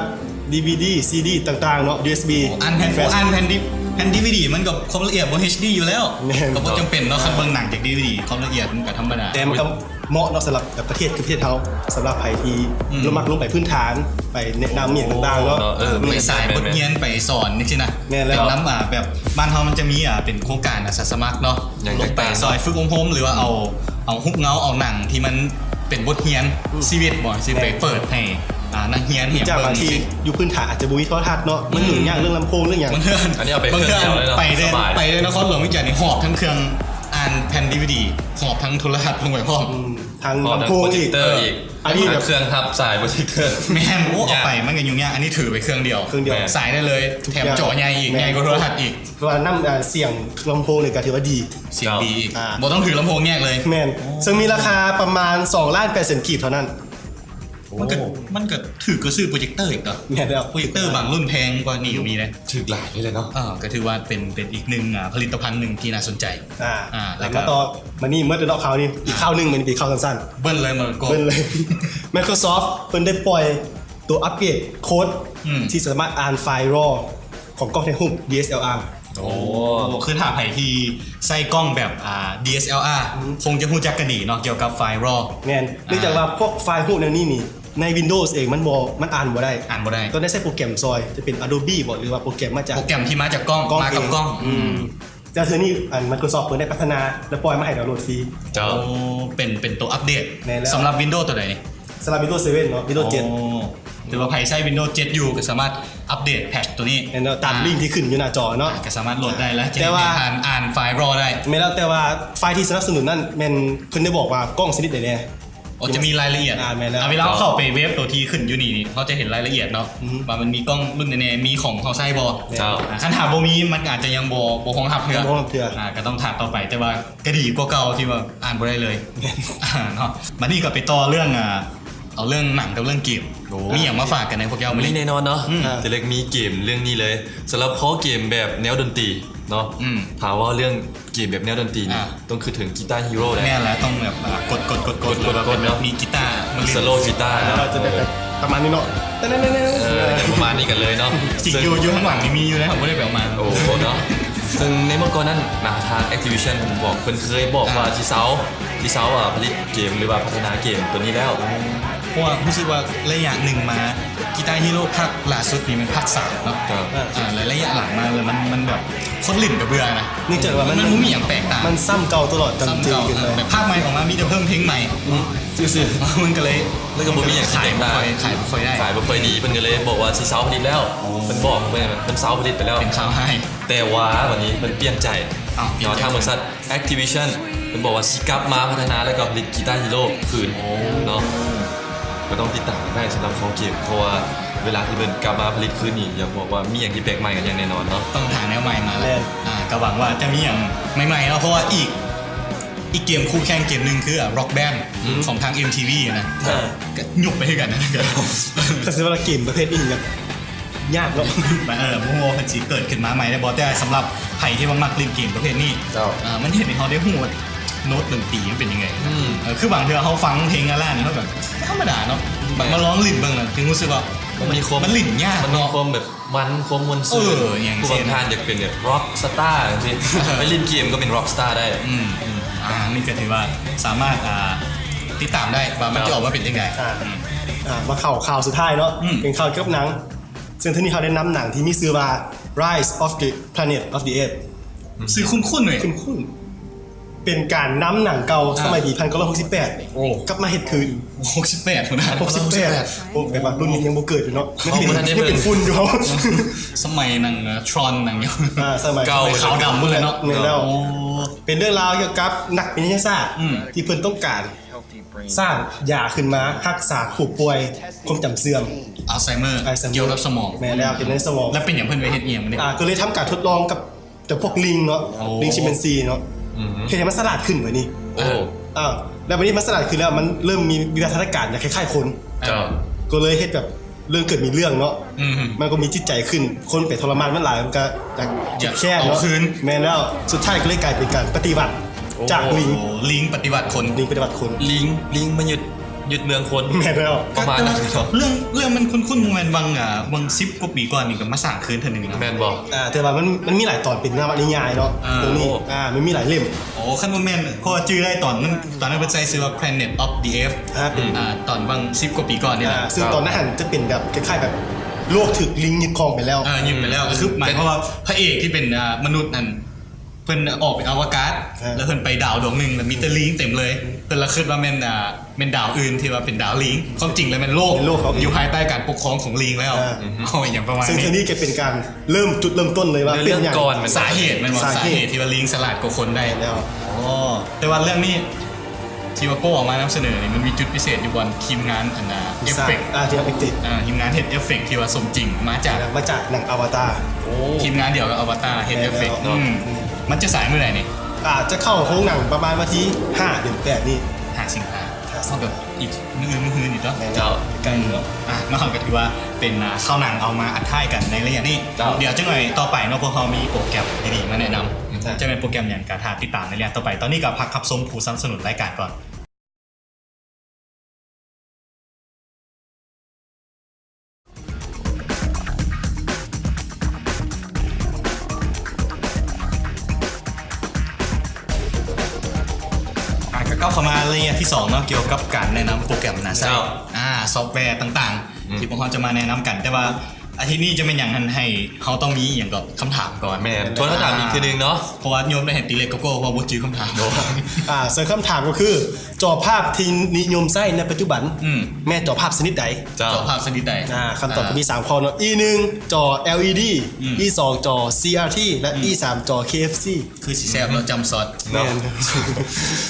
ດີວີດີ ຊີດີ ຕ່າງໆເນາະ ຢູເອັສບີ. ໂອ້ ອ່ານແຜ່ນ ແຟລຊ໌ ໂອ້ ອ່ານແຜ່ນດິ ແຜ່ນດີວີດີມັນກໍຄວາມລະອຽດບໍ່ ເອັດດີ ຢູ່ແລ້ວ. ແມ່ນ. ກໍບໍ່ຈຳເປັນເນາະ ຄັນເບິ່ງໜັງຈາກ ດີວີດີ ຄວາມລະອຽດມັນກໍທຳມະດາ. ແຕ່ມັນກໍ ເໝາະເນາະ ສຳລັບແບບປະເທດຄືປະເທດເຮົາ ສຳລັບໃຜທີ່ ອືມ ລະມັກລົງໄປພື້ນຖານ ໄປແນະນຳອີ່ຫຍັງຕ່າງໆເນາະ. ເອີ ເອີ ໄປສາຍ ແມ່ນໆ ບົດຮຽນ ໄປສອນຈັ່ງຊີ້ນະ. ແມ່ນແລ້ວ. ແຕ່ນຳ ອ່າ ແບບບ້ານເຮົາມັນຈະມີ ອ່າ ເປັນໂຄງການອາສາສະໝັກເນາະ ລົງໄປຊ່ອຍຝຶກອົບຮົມ ຫຼືວ່າເອົາ ເອົາຮູບເງົາ ເອົາໜັງທີ່ມັນເປັນບົດຮຽນ ອືມ ຊີວິດບໍ ຊິໄປເປີດໃຫ້ ອ່າ ນັກຮຽນເຫັນເບິ່ງ. ຈາກບາງທີ່ຢູ່ພື້ນຖານອາດຈະບໍ່ມີໂທລະທັດເນາະ ມັນຫຍຸ້ງຍາກເລື່ອງລຳໂພງເລື່ອງຫຍັງ. ອັນນີ້ເອົາໄປເຄື່ອງດຽວເລີຍເນາະ. ໄປແຕ່ ສະບາຍ ໄປແຕ່ນະຄອນຫຼວງວຽງຈັນນີ້ ຫອບທັງເຄື່ອງ ອ່ານແຜ່ນດີວີດີ ຫອບທັງໂທລະທັດລົງໄປພ້ອມ. ອືມ ທັງລຳໂພງອີກ ເອີ ອັນນີ້ແບບເຄື່ອງຮັບສາຍໂປຣເຈັກເຕີ. ແມ່ນ. ໂອ້ ເອົາໄປມັນກໍຫຍຸ້ງຍາກ ອັນນີ້ຖືໄປເຄື່ອງດຽວ ເຄື່ອງດຽວ ສາຍໄດ້ເລີຍ. ແຖມຈໍໃຫຍ່ອີກ ໃຫຍ່ກວ່າໂທລະທັດອີກ. ຄືວ່ານຳ ອ່າ ສຽງລຳໂພງນີ້ກໍຖືວ່າດີ ສຽງດີອີກ. ອ່າ ບໍ່ຕ້ອງຖືລຳໂພງແຍກເລີຍ. ແມ່ນ. ໂອ້ ເຊິ່ງມີລາຄາປະມານສອງລ້ານແປດແສນກີບເທົ່ານັ້ນ. ໂອ້ ມັນກໍ ມັນກໍຖືກກວ່າຊື້ໂປຣເຈັກເຕີອີກເນາະ. ແມ່ນແລ້ວ. ໂປຣເຈັກເຕີບາງລຸ້ນແພງກວ່ານີ້ກໍມີເດ້. ຖືກຫຼາຍເລີຍເນາະ. ເອີ ກໍຖືວ່າເປັນ ເປັນອີກໜຶ່ງ ອ່າ ຜະລິດຕະພັນໜຶ່ງທີ່ໜ້າສົນໃຈ. ອ່າ ອ່າ ແລ້ວກໍມາຕໍ່ ມານີ້ເໝິດແລ້ວເນາະ ຂ່າວນີ້. ອີກຂ່າວໜຶ່ງ ມັນເປັນຂ່າວສັ້ນໆ ເບິດເລີຍ ເໝິດ ເບິດເລີຍ. Microsoft ເພິ່ນໄດ້ປ່ອຍຕົວອັບເກຣດໂຄດ ອືມ ທີ່ສາມາດອ່ານໄຟລ໌ RAW ຂອງກ້ອງຖ່າຍຮູບ ດີເອັສແອລອາ. ໂອ້ ຄືຖ້າໃຜທີ່ໃຊ້ກ້ອງແບບ ອ່າ ດີເອັສແອລອາ ອືມ ຄົງຈະຮູ້ຈັກກັນດີເນາະ ກ່ຽວກັບໄຟລ໌ RAW. ແມ່ນ. ອ່າ ເນື່ອງຈາກວ່າພວກໄຟລ໌ຮູບແນວນີ້ນີ້ ໃນ Windows ເອງມັນບໍ່ ມັນອ່ານບໍ່ໄດ້ ອ່ານບໍ່ໄດ້ ຕ້ອງໄດ້ໃຊ້ໂປຣແກຣມຊ່ອຍ ຈະເປັນ Adobe ບໍ ຫຼືວ່າໂປຣແກຣມມາຈາກ ໂປຣແກຣມທີ່ມາຈາກກ້ອງ ກ້ອງ ມາກັບກ້ອງ. ອືມ ອືມ ແຕ່ເທື່ອນີ້ ອັນ Microsoft ເພິ່ນໄດ້ພັດທະນາ ແລະ ປ່ອຍມາໃຫ້ດາວໂຫຼດຟຣີ. ເຈົ້າ. ໂອ້ ເປັນ ເປັນໂຕອັບເດດ. ແມ່ນແລ້ວ. ສຳລັບ Windows ໂຕໃດນີ້? ສຳລັບ Windows ເຊັເວັນເນາະ Windows ເຈັດ. ໂອ້ ຖືວ່າໃຜໃຊ້ Windows ເຈັດຢູ່ ກໍສາມາດອັບເດດແພັດໂຕນີ້. ແມ່ນແລ້ວ. ຕາມ ອ່າ ລິ້ງທີ່ຂຶ້ນຢູ່ໜ້າຈໍເນາະ. ອ່າ ກໍສາມາດໂຫຼດໄດ້ແລ້ວ. ແຕ່ວ່າ ຈະເຮັດໃຫ້ທ່ານອ່ານໄຟລ໌ RAW ໄດ້. ແມ່ນແລ້ວ. ແຕ່ວ່າໄຟລ໌ທີ່ສະໜັບສະໜູນນັ້ນ ແມ່ນເພິ່ນໄດ້ບອກວ່າກ້ອງຊະນິດໃດແດ່? ໂອ້ ຈະມີລາຍລະອຽດ. ອ່າ ແມ່ນແລ້ວ. ອ່າ ເວລາເຮົາເຂົ້າໄປເວັບໂຕທີ່ຂຶ້ນຢູ່ນີ້ ເຮົາຈະເຫັນລາຍລະອຽດເນາະ ອືມ ວ່າມັນມີກ້ອງລຸ້ນໃດແດ່ ມີຂອງເຮົາໃຊ້ບໍ່. ເຈົ້າ. ອ່າ ຄັນຖ້າບໍ່ມີ ມັນອາດຈະຍັງບໍ່ ບໍ່ຮອງຮັບເທື່ອ. ຍັງບໍ່ຮອງຮັບເທື່ອ. ອ່າ ກໍຕ້ອງຖ້າຕໍ່ໄປ ແຕ່ວ່າກໍດີກວ່າເກົ່າທີ່ວ່າອ່ານບໍ່ໄດ້ເລີຍ. ແມ່ນ. ອ່າ ເນາະ. ບັດນີ້ກໍໄປຕໍ່ເລື່ອງ ອ່າ ເອົາເລື່ອງໜັງກັບເລື່ອງເກມ. ໂອ້ ມີຫຍັງມາຝາກກັນແດ່ພວກເຈົ້າມື້ນີ້? ມີແນ່ນອນເນາະ. ອືມ ອ່າ ທີ່ເລັກມີເກມເລື່ອງນີ້ເລີຍ ສຳລັບຄໍເກມແບບແນວດົນຕີເນາະ. ອືມ ຖ້າເວົ້າເລື່ອງ ເກມແບບແນວດົນຕີນີ້ ອ່າ ຕ້ອງຄິດເຖິງ Guitar Hero ແຫຼະ. ແມ່ນແລ້ວ ຕ້ອງແບບ ອ່າ ກົດ ກົດ ກົດ ກົດ ແລ້ວກໍແບບມີກີຕາມາຫຼິ້ນ ໂຊໂລກີຕາ ແລ້ວເຮົາຈະໄດ້ແບບປະມານນີ້ເນາະ. ເອີ ປະມານນີ້ກັນເລີຍເນາະ. ຊິຢູ່ ຢູ່ຂ້າງຫຼັງນີ້ມີຢູ່ເດ້ ບໍ່ໄດ້ໄປເອົາມາ. ໂອ້ ເນາະ. ເຊິ່ງໃນເມື່ອກ່ອນນັ້ນນະ ທາງ Activision ເພິ່ນບອກ ເພິ່ນເຄີຍບອກວ່າ ອ່າ ຊິເຊົາ ຊິເຊົາ ອ່າ ຜະລິດເກມ ຫຼືວ່າພັດທະນາເກມຕົວນີ້ແລ້ວ. ເພາະວ່າຮູ້ສຶກວ່າໄລຍະໜຶ່ງມາ Guitar Hero ພາກຫຼ້າສຸດນີ້ແມ່ນພາກສາມເນາະ. ອ່າ ແລະໄລຍະຫຼັງມາແລ້ວມັນ ມັນແບບຄົນຫຼິ້ນກໍເບື່ອນະ. ເນື່ອງຈາກວ່າມັນ ມັນບໍ່ມີຫຍັງແປກຕ່າງ ມັນຊ້ຳເກົ່າຕະຫຼອດ. ຊ້ຳເກົ່າ ແບບພາກໃໝ່ອອກມາມີແຕ່ເພີ່ມເພງໃໝ່ຊື່ໆ ມັນກໍເລີຍ ແລ້ວກໍບໍ່ມີຫຍັງຊິແຕກຕ່າງ ຂາຍບໍ່ຄ່ອຍ ຂາຍບໍ່ຄ່ອຍໄດ້ ຂາຍບໍ່ຄ່ອຍດີ. ເພິ່ນກໍເລີຍບອກວ່າຊິເຊົາຜະລິດແລ້ວ. ໂອ້ ເພິ່ນບອກ ເພິ່ນ ເພິ່ນເຊົາຜະລິດໄປແລ້ວ. ເປັນຂ່າວຮ້າຍ. ແຕ່ວ່າບັດນີ້ເພິ່ນປ່ຽນໃຈ ເອົາ ເນາະ ທາງບໍລິສັດ Activision ເພິ່ນບອກວ່າຊິກັບມາພັດທະນາ ແລ້ວກໍຜະລິດ Guitar Hero ຄືນ. ໂອ້ ເນາະ. ກໍຕ້ອງຕິດຕາມກັນໄດ້ສຳລັບຄໍເກມ ເພາະວ່າເວລາທີ່ເພິ່ນກັບມາຜະລິດຄືນນີ້ ຢາກບອກວ່າມີຫຍັງທີ່ແປກໃໝ່ກັນຢ່າງແນ່ນອນເນາະ. ຕ້ອງຫາແນວໃໝ່ມາແລ້ວ. ແມ່ນ. ອ່າ ກໍຫວັງວ່າຈະມີຫຍັງໃໝ່ໆເນາະ ເພາະວ່າອີກ ອີກເກມຄູ່ແຂ່ງເກມໜຶ່ງຄື ອ່າ Rock Band ອືມ ຂອງທາງ MTV ນະ. ເອີ ກໍຍຸບໄປຄືກັນນະ. ກໍຊິວ່າເກມປະເພດນີ້ຫຍັງ ຍາກເນາະ. ເອີ ບໍ່ຮູ້ວ່າເພິ່ນຊິເກີດຂຶ້ນມາໃໝ່ໄດ້ບໍ່ ແຕ່ສຳລັບໃຜທີ່ວ່າມັກຫຼິ້ນເກມປະເພດນີ້ ເຈົ້າ ເອີ ມັນເຮັດໃຫ້ເຮົາໄດ້ຮູ້ວ່າໂນ້ດດົນຕີມັນເປັນຈັ່ງໃດ. ອືມ ເອີ ຄືບາງເທື່ອເຮົາຟັງເພງລ້າໆນີ້ ເຮົາກໍທຳມະດາເນາະ. ແມ່ນ. ບັດມາລອງຫຼິ້ນເບິ່ງລະ ຈຶ່ງຮູ້ສຶກວ່າ ມັນມີຄວາມ ມັນຫຼິ້ນຍາກເນາະ ມັນມີຄວາມແບບມັນ ຄວາມມ່ວນຊື່ນ. ເອີ ຢ່າງເຊັ່ນ ຜູ້ບາງທ່ານຢາກເປັນແບບ Rockstar ຈັ່ງຊີ້ ໄປຫຼິ້ນເກມກໍເປັນ Rockstar ໄດ້. ອືມ ອືມ ອ່າ ນີ້ກໍຖືວ່າສາມາດ ອ່າ ຕິດຕາມໄດ້ວ່າມັນຈະອອກມາເປັນຈັ່ງໃດ. ອ່າ ອືມ ອ່າ ມາເຂົ້າຂ່າວສຸດທ້າຍເນາະ. ອືມ ເປັນຂ່າວກ່ຽວກັບໜັງ ເຊິ່ງເທື່ອນີ້ເຮົາໄດ້ນຳໜັງທີ່ມີຊື່ວ່າ Rise of the Planet of the Apes. ອືມ ຊື່ຄຸ້ນໆເວີຍ ຄຸ້ນໆ. ເປັນການນຳໜັງເກົ່າ ອ່າ ສະໄໝປີພັນເກົ້າຮ້ອຍຫົກສິບແປດ ໂອ້ ກັບມາເຮັດຄືນ. ຫົກສິບແປດພຸ້ນນະ ຫົກສິບແປດ. ໂອ້ ແບບວ່າລຸ້ນນີ້ຍັງບໍ່ເກີດຢູ່ເນາະ ຍັງເປັນ ຍັງເປັນຝຸ່ນຢູ່. ສະໄໝໜັງ Tron ໜັງ ອ່າ ສະໄໝ ເກົ່າ ຂາວດຳໝົດເລີຍເນາະ. ແມ່ນແລ້ວ. ໂອ້ ເປັນເລື່ອງລາວກ່ຽວກັບນັກວິທະຍາສາດ ອືມ ທີ່ເພິ່ນຕ້ອງການ ສ້າງຢາຂຶ້ນມາຮັກສາຜູ້ປ່ວຍຄວາມຈຳເສື່ອມ Alzheimer ກ່ຽວກັບສະໝອງ. ແມ່ນແລ້ວ ເປັນໃນສະໝອງ. ແລ້ວເປັນຫຍັງເພິ່ນໄປເຮັດອີ່ຫຍັງ? ອ່າ ກໍເລີຍທຳການທົດລອງກັບຈຳພວກລິງເນາະ. ໂອ້ ລິງ chimpanzee ເນາະ. ອືມ ເຮັດໃຫ້ມັນສະຫຼາດຂຶ້ນບັດນີ້. ໂອ້ ອ່າ ແລ້ວບັດນີ້ມັນສະຫຼາດຂຶ້ນແລ້ວ ມັນເລີ່ມມີວິວັດທະນາການຄລ້າຍໆຄົນ. ເຈົ້າ ກໍເລີຍເຮັດແບບ ເລື່ອງເກີດມີເລື່ອງເນາະ ອືມ ມັນກໍມີຈິດໃຈຂຶ້ນ ຄົນໄປທໍລະມານມັນຫຼາຍ ມັນກໍຢາກ ຢາກ ແຄ້ນເນາະ ເອົາຄືນ ແມ່ນແລ້ວ ສຸດທ້າຍກໍເລີຍກາຍເປັນການປະຕິວັດ ໂອ້ ຈາກລິງ ໂອ້ ລິງປະຕິວັດຄົນ ລິງປະຕິວັດຄົນ ລິງ ລິງມາຍຶດ ຍຶດເມືອງຄົນ ແມ່ນແລ້ວ ປະມານນັ້ນເນາະ ເລື່ອງ ເລື່ອງມັນຄຸ້ນໆ ແມ່ນຫວ່າງ ອ່າ ຫວ່າງສິບກວ່າປີກ່ອນນີ້ກໍມາສ້າງຄືນເທື່ອໜຶ່ງເນາະ ແມ່ນບໍ່? ອ່າ ແຕ່ວ່າມັນ ມັນມີຫຼາຍຕອນເປັນນະວະນິຍາຍເນາະ ອ່າ ຕົງນີ້ ໂອ້ ອ່າ ມັນມີຫຼາຍເຫຼັ້ມ ໂອ້ ຄັນບໍ່ແມ່ນ ເພາະວ່າຈື່ໄດ້ຕອນນັ້ນ ຕອນນັ້ນເພິ່ນໃສ່ຊື່ວ່າ Planet of the Apes ອ່າ ເປັນ ອ່າ ຕອນຫວ່າງສິບກວ່າປີກ່ອນນີ້ແຫຼະ ອ່າ ຊຶ່ງຕອນນັ້ນຫັ້ນຈະເປັນແບບຄ້າຍໆແບບໂລກຖືກລິງຍຶດຄອງໄປແລ້ວ ອ່າ ຍຶດໄປແລ້ວ ອືມ ກໍຄືໝາຍຄວາມວ່າພະເອກທີ່ເປັນ ອ່າ ມະນຸດນັ້ນ ເພິ່ນອອກໄປອະວະກາດ ອ່າ ແລ້ວເພິ່ນໄປດາວດວງໜຶ່ງ ແລ້ວມີແຕ່ ອືມ ລິງເຕັມເລີຍ ອືມ ເພິ່ນລະຄິດວ່າແມ່ນ ອ່າ ແມ່ນດາວອື່ນທີ່ວ່າເປັນດາວລິງ ຄວາມຈິງແລ້ວແມ່ນໂລກ ແມ່ນໂລກເຂົາ ຢູ່ພາຍໃຕ້ການປົກຄອງຂອງລິງແລ້ວ ອ່າ ອືມ ເອົາຫຍັງປະມານນີ້ ຊຶ່ງເທື່ອນີ້ຈະເປັນການເລີ່ມ ຈຸດເລີ່ມຕົ້ນເລີຍວ່າເປັນຫຍັງ ເລື່ອງກ່ອນ ສາເຫດແມ່ນບໍ່ ສາເຫດ ສາເຫດທີ່ວ່າລິງສະຫຼາດກວ່າຄົນໄດ້ ແມ່ນແລ້ວ ອໍ ແຕ່ວ່າເລື່ອງນີ້ ທີ່ວ່າໂປ້ເອົາມານຳສະເໜີນີ້ ມັນມີຈຸດພິເສດຢູ່ບ່ອນທີມງານອັນນ່າ ເອັຟເຟັກ ອ່າ ທີ່ເອັຟເຟັກຕິດ ອ່າ ທີມງານເຮັດເອັຟເຟັກທີ່ວ່າສົມຈິງ ມາຈາກ ມາຈາກໜັງອາວະຕາ ໂອ້ ທີມງານດຽວກັບອາວະຕາເຮັດເອັຟເຟັກ ແມ່ນແລ້ວ ອືມ ມັນຈະສາຍມື້ໃດນີ້? ອາດຈະເຂົ້າໂຮງໜັງປະມານວັນທີຫ້າ ເດືອນແປດນີ້ ຫ້າ ສິງຫາ ເຮົາກໍອີກມື້ອື່ນມື້ຮືນີ້ຕົວະ ແມ່ນແລ້ວ ເຈົ້າ ໃກ້ໆນີ້ເນາະ ອ່າ ເນາະ ເຮົາກໍຖືວ່າເປັນ ອ່າ ຂ່າວໜັງເອົາມາອັດທ້າຍກັນໃນໄລຍະນີ້ ເຈົ້າ ດຽວຈັກໜ່ອຍຕໍ່ໄປເນາະ ພວກເຮົາມີໂປຣແກຣມດີໆມາແນະນຳ ເຈົ້າ ຈະແມ່ນໂປຣແກຣມຫຍັງ ກໍຖ້າຕິດຕາມໃນໄລຍະຕໍ່ໄປ ຕອນນີ້ກໍພັກຮັບຊົມຜູ້ສະໜັບສະໜູນລາຍການກ່ອນ. ອ່າ ກໍກັບເຂົ້າມາໄລຍະທີສອງເນາະ ກ່ຽວກັບການແນະນຳໂປຣແກຣມໜ້າໃຊ້ ເຈົ້າ ອ່າ ຊອບແວຕ່າງໆ ອືມ ທີ່ພວກເຮົາຈະມາແນະນຳກັນ ແຕ່ວ່າ ອາທິດນີ້ຈະແມ່ນຫຍັງຫັ້ນ ໃຫ້ເຮົາຕ້ອງມີອີ່ຫຍັງກໍ ຄຳຖາມກ່ອນ ແມ່ນ ທວນຄຳຖາມອີກເທື່ອໜຶ່ງເນາະ ເພາະວ່າໂຍມໄດ້ໃຫ້ຕີເລກໂກໂກ້ ເພາະວ່າບໍ່ຈື່ຄຳຖາມ ອ່າ ເຊິ່ງຄຳຖາມກໍຄື ຈໍພາບທີ່ນິຍົມໃຊ້ໃນປັດຈຸບັນ ອືມ ແມ່ນຈໍພາບຊະນິດໃດ? ເຈົ້າ ຈໍພາບຊະນິດໃດ? ອ່າ ຄຳຕອບ ອ່າ ກໍມີສາມຂໍ້ເນາະ ອີໜຶ່ງ ຈໍ ແອລອີດີ ອືມ ອີສອງ ຈໍ ຊີອາທີ ແລະ ອືມ ອີສາມ ຈໍ ເຄເອັຟຊີ ຄືຊິແຊບເນາະ ຈຳຊັອດເນາະ ແມ່ນ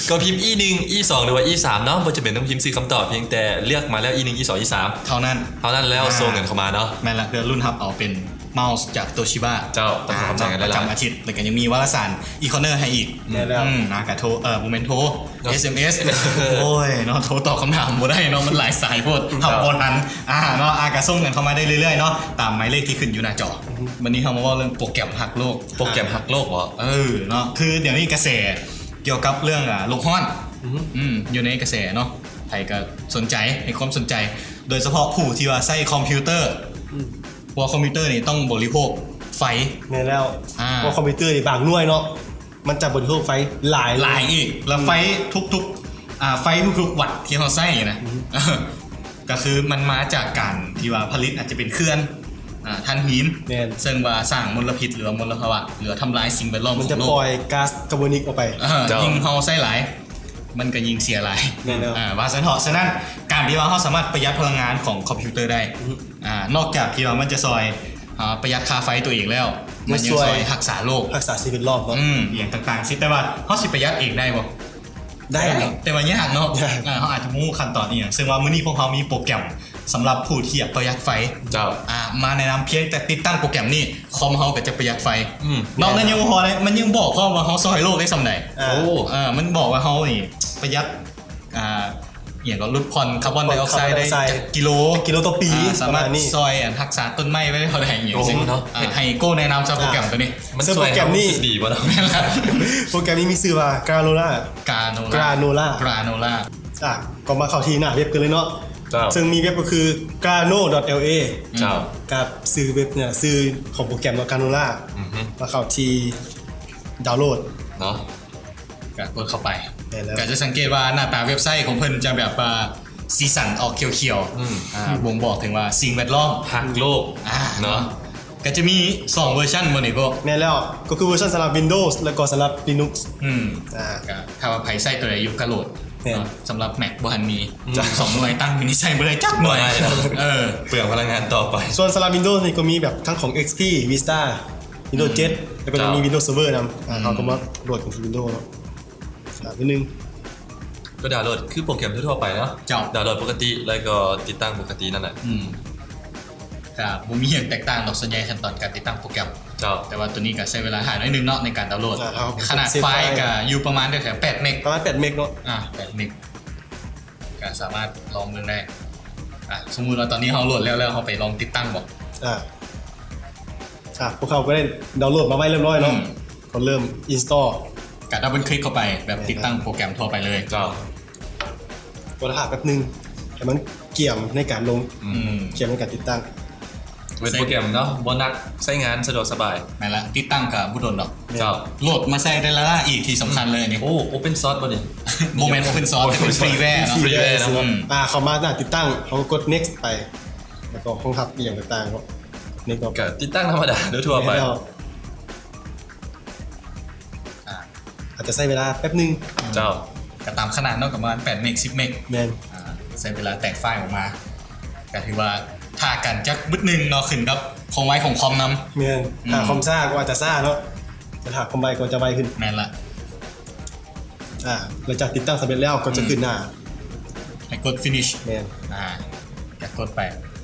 ກໍພິມອີໜຶ່ງ ອີສອງ ຫຼືວ່າອີສາມເນາະ ບໍ່ຈຳເປັນຕ້ອງພິມຊື່ຄຳຕອບ ພຽງແຕ່ເລືອກມາແລ້ວ ອີໜຶ່ງ ອີສອງ ອີສາມ ເທົ່ານັ້ນ ເທົ່ານັ້ນແລ້ວ ອ່າ ສົ່ງກັນເຂົ້າມາເນາະ ແມ່ນລະ ເພື່ອລຸ້ນຮັບເອົາເປັນເມົາສ໌ຈາກໂຕຊິບະ ເຈົ້າ ຕ້ອງຂອບໃຈກັນຫຼາຍໆ ປະຈຳອາທິດ ແລ້ວກໍຍັງມີວາລະສານ ອີຄອນເນີ ໃຫ້ອີກ ແມ່ນແລ້ວ ອືມ ອ່າ ກະໂທ ເອີ ບໍ່ແມ່ນໂທ ເນາະ ເອສເອັມເອສ ໂອ້ຍເນາະ ໂທຕອບຄຳຖາມບໍ່ໄດ້ເນາະ ມັນຫຼາຍສາຍໂພດ ເນາະ ຮັບບໍ່ທັນ ອ່າ ເນາະ ອ່າ ກໍສົ່ງກັນເຂົ້າມາໄດ້ເລື້ອຍໆເນາະ ຕາມໝາຍເລກທີ່ຂຶ້ນຢູ່ໜ້າຈໍ ອືຮຶ ວັນນີ້ເຮົາມາເວົ້າເລື່ອງໂປຣແກຣມຮັກໂລກ ໂປຣແກຣມຮັກໂລກເບາະ ເອີ ເນາະ ຄືດຽວນີ້ກະແສກ່ຽວກັບເລື່ອງ ອ່າ ໂລກຮ້ອນ ອືຮຶ ອືມ ຢູ່ໃນກະແສເນາະ ໃຜກໍສົນໃຈ ໃຫ້ຄວາມສົນໃຈ ໂດຍສະເພາະຜູ້ທີ່ວ່າໃຊ້ຄອມພິວເຕີ ອືມ ເພາະວ່າຄອມພິວເຕີນີ້ຕ້ອງບໍລິໂພກໄຟ ແມ່ນແລ້ວ ອ່າ ເພາະຄອມພິວເຕີນີ້ບາງໜ່ວຍເນາະ ມັນຈະບໍລິໂພກໄຟຫຼາຍ ຫຼາຍອີກ ແລ້ວໄຟ ອືມ ທຸກໆ ອ່າ ໄຟທຸກໆວັດທີ່ເຮົາໃຊ້ນະ ອືມ ກໍຄືມັນມາຈາກການທີ່ວ່າຜະລິດອາດຈະເປັນເຂື່ອນ ອ່າ ຖ່ານຫີນ ແມ່ນ ເຊິ່ງວ່າສ້າງມົນລະພິດ ຫຼືວ່າມົນລະພາວະ ຫຼືວ່າທຳລາຍສິ່ງແວດລ້ອມຂອງໂລກ ມັນຈະປ່ອຍກາສຄາບອນນິກອອກໄປ ເອີ ເຈົ້າ ຍິ່ງເຮົາໃຊ້ຫຼາຍ ມັນກໍຍິ່ງເສຍຫຼາຍ ແມ່ນແລ້ວ ອ່າ ວ່າຊັ້ນເຖາະ ສະນັ້ນ ການທີ່ວ່າເຮົາສາມາດປະຢັດພະລັງງານຂອງຄອມພິວເຕີໄດ້ ອືຮຶ ອ່າ ນອກຈາກທີ່ວ່າມັນຈະຊ່ອຍ ອ່າ ປະຢັດຄ່າໄຟຕົວເອງແລ້ວ ມັນຍັງຊ່ອຍ ມັນຊ່ອຍຮັກສາໂລກ ຮັກສາສິ່ງແວດລ້ອມເນາະ ອືມ ອີ່ຫຍັງຕ່າງໆ ຊິ ແຕ່ວ່າເຮົາຊິປະຢັດເອງໄດ້ບໍ່? ໄດ້ ໄດ້ ແຕ່ວ່າຍາກເນາະ ຍາກ ອ່າ ເຮົາອາດຈະບໍ່ຮູ້ຂັ້ນຕອນອີ່ຫຍັງ ເຊິ່ງວ່າມື້ນີ້ພວກເຮົາມີໂປຣແກຣມສຳລັບຜູ້ທີ່ຢາກປະຢັດໄຟ ເຈົ້າ ອ່າ ມາແນະນຳ ພຽງແຕ່ຕິດຕັ້ງໂປຣແກຣມນີ້ ຄອມເຮົາກໍຈະປະຢັດໄຟ ອືມ ນອກນັ້ນຍັງບໍ່ພໍເດ້ ມັນຍັງບອກພ້ອມວ່າເຮົາຊ່ອຍໂລກໄດ້ສ່ຳໃດ ໂອ້ ເອີ ມັນບອກວ່າເຮົານີ້ປະຢັດ ອ່າ ອີ່ຫຍັງກໍຫຼຸດຜ່ອນຄາບອນໄດອອກໄຊ ຄາບອນໄດອອກໄຊ ໄດ້ຈັກກິໂລ ຈັກກິໂລຕໍ່ປີ ອ່າ ສາມາດ ປະມານນີ້ ຊ່ອຍ ອັນ ຮັກສາຕົ້ນໄມ້ໄວ້ເທົ່າໃດ ອີ່ຫຍັງ ໂອ້ ຊີ້ເນາະ ອ່າ ໃຫ້ໂກ້ແນະນຳໃສ່ໂປຣແກຣມ ອ່າ ຕົວນີ້ ມັນຊ່ອຍເຮົາຮູ້ສຶກດີບໍ່ເນາະ ແມ່ນລະ ໂປຣແກຣມນີ້ມີຊື່ວ່າ Granola Granola Granola Granola ອ່າ ກໍມາເຂົ້າທີ່ໜ້າເວັບກັນເລີຍເນາະ ເຈົ້າ ເຊິ່ງມີເວັບກໍຄື grano dot L A ເຈົ້າ ກັບຊື່ເວັບເນຍ ຊື່ຂອງໂປຣແກຣມເນາະ Granola ອືຮຶ ມາເຂົ້າທີ່ດາວໂຫຼດເນາະ ກໍກົດເຂົ້າໄປ ແມ່ນແລ້ວ ກໍຈະສັງເກດວ່າໜ້າຕາເວັບໄຊຂອງເພິ່ນຈະແບບວ່າສີສັນອອກຂຽວໆ ອືມ ອ່າ ບົ່ງບອກເຖິງວ່າສິ່ງແວດລ້ອມຮັກໂລກ ອ່າ ເນາະ ກໍຈະມີສອງເວີຊັນບໍ່ນີ້ໂກ້? ແມ່ນແລ້ວ ກໍຄືເວີຊັນສຳລັບ Windows ແລ້ວກໍສຳລັບ Linux ອືມ ອ່າ ກໍຖ້າວ່າໃຜໃຊ້ຕົວໃດຢູ່ກໍໂຫຼດ ແມ່ນ ເນາະ ສຳລັບ Mac ບໍ່ທັນມີ ອືມ ສອງໜ່ວຍຕັ້ງຢູ່ນີ້ໃຊ້ບໍ່ໄດ້ຈັກໜ່ວຍ ບໍ່ໄດ້ເນາະ ເອີ ເປືອງພະລັງງານຕໍ່ໄປ ສ່ວນສຳລັບ Windows ນີ້ກໍມີແບບທັງຂອງ XP Vista Windows ອືມ ເຈັດ ແລ້ວກໍຍັງມີ ເຈົ້າ Windows Server ນຳ ອ່າ ອືມ ເຮົາກໍມາໂຫຼດກັນທີ່ Windows ເນາະ ອ່າ ນິດໜຶ່ງ ກໍດາວໂຫຼດຄືໂປຣແກຣມທົ່ວໆໄປເນາະ ເຈົ້າ ດາວໂຫຼດປົກກະຕິ ແລ້ວກໍຕິດຕັ້ງປົກກະຕິນັ້ນແຫຼະ ອືມ ກໍບໍ່ມີຫຍັງແຕກຕ່າງດອກ ສ່ວນໃຫຍ່ຂັ້ນຕອນການຕິດຕັ້ງໂປຣແກຣມ ເຈົ້າ ແຕ່ວ່າຕົວນີ້ກໍໃຊ້ເວລາຖ້າໜ້ອຍໜຶ່ງເນາະ ໃນການດາວໂຫຼດ ອ່າ ຂະໜາດໄຟລ໌ກໍຢູ່ປະມານແຖວໆແປດເມັກ ປະມານແປດເມັກເນາະ ອ່າ ແປດເມັກ ກໍສາມາດລອງເບິ່ງໄດ້ ອ່ະ ສົມມຸດວ່າຕອນນີ້ເຮົາໂຫຼດແລ້ວ ແລ້ວເຮົາໄປລອງຕິດຕັ້ງບໍ່? ອ່າ ອ່າ ພວກເຮົາກໍໄດ້ດາວໂຫຼດມາໄວ້ຮຽບຮ້ອຍເນາະ ອືມ ກໍເລີ່ມອິນສະຕໍ ກະດັບເບິນຄລິກເຂົ້າໄປ ແບບຕິດຕັ້ງໂປຣແກຣມທົ່ວໄປເລີຍ. ເຈົ້າ ກໍຖ້າແປັບໜຶ່ງໃຫ້ມັນກຽມໃນການລົງ ອືມ ກຽມໃນການຕິດຕັ້ງ. ເປັນໂປຣແກຣມເນາະ ບໍ່ໜັກ ໃຊ້ງານສະດວກສະບາຍ. ແມ່ນລະ ຕິດຕັ້ງກະບໍ່ດົນດອກ. ເຈົ້າ ໂຫຼດມາໃຊ້ໄດ້ລ້າໆອີກ ທີ່ສຳຄັນເລີຍນີ້. ໂອ້ ໂອເປັນຊອສບໍ່ນີ້? ບໍ່ແມ່ນໂອເປັນຊອສ ແຕ່ເປັນຟຣີແວເນາະ. ຟຣີແວເນາະ. ອືມ ອ່າ ເຂົ້າມາໜ້າຕິດຕັ້ງ ເຮົາກໍກົດເນັກໄປ ແລ້ວກໍຮອງຮັບອີ່ຫຍັງຕ່າງໆເນາະ. ນີ້ກໍ ກໍຕິດຕັ້ງທຳມະດາໂດຍທົ່ວໄປ. ແມ່ນແລ້ວ. ອ່າ ອາດຈະໃຊ້ເວລາແປັບໜຶ່ງ. ເຈົ້າ ກໍຕາມຂະໜາດເນາະ ກໍປະມານແປດເມັກ ສິບເມັກ. ແມ່ນ. ອ່າ ໃຊ້ເວລາແຕກໄຟລ໌ອອກມາ ກໍຖືວ່າຖ້າກັນຈັກບຶດໜຶ່ງເນາະ ຂຶ້ນກັບຄວາມໄວຂອງຄອມນຳ. ແມ່ນ. ອືມ ຖ້າຄອມຊ້າກໍອາດຈະຊ້າເນາະ ແຕ່ຖ້າຄອມໄວກໍຈະໄວຂຶ້ນ. ແມ່ນລະ. ອ່າ ຫຼັງຈາກຕິດຕັ້ງສຳເລັດແລ້ວກໍຈະ ອືມ ຂຶ້ນໜ້າໃຫ້ກົດ finish. ແມ່ນ. ອ່າ ກໍກົດໄປ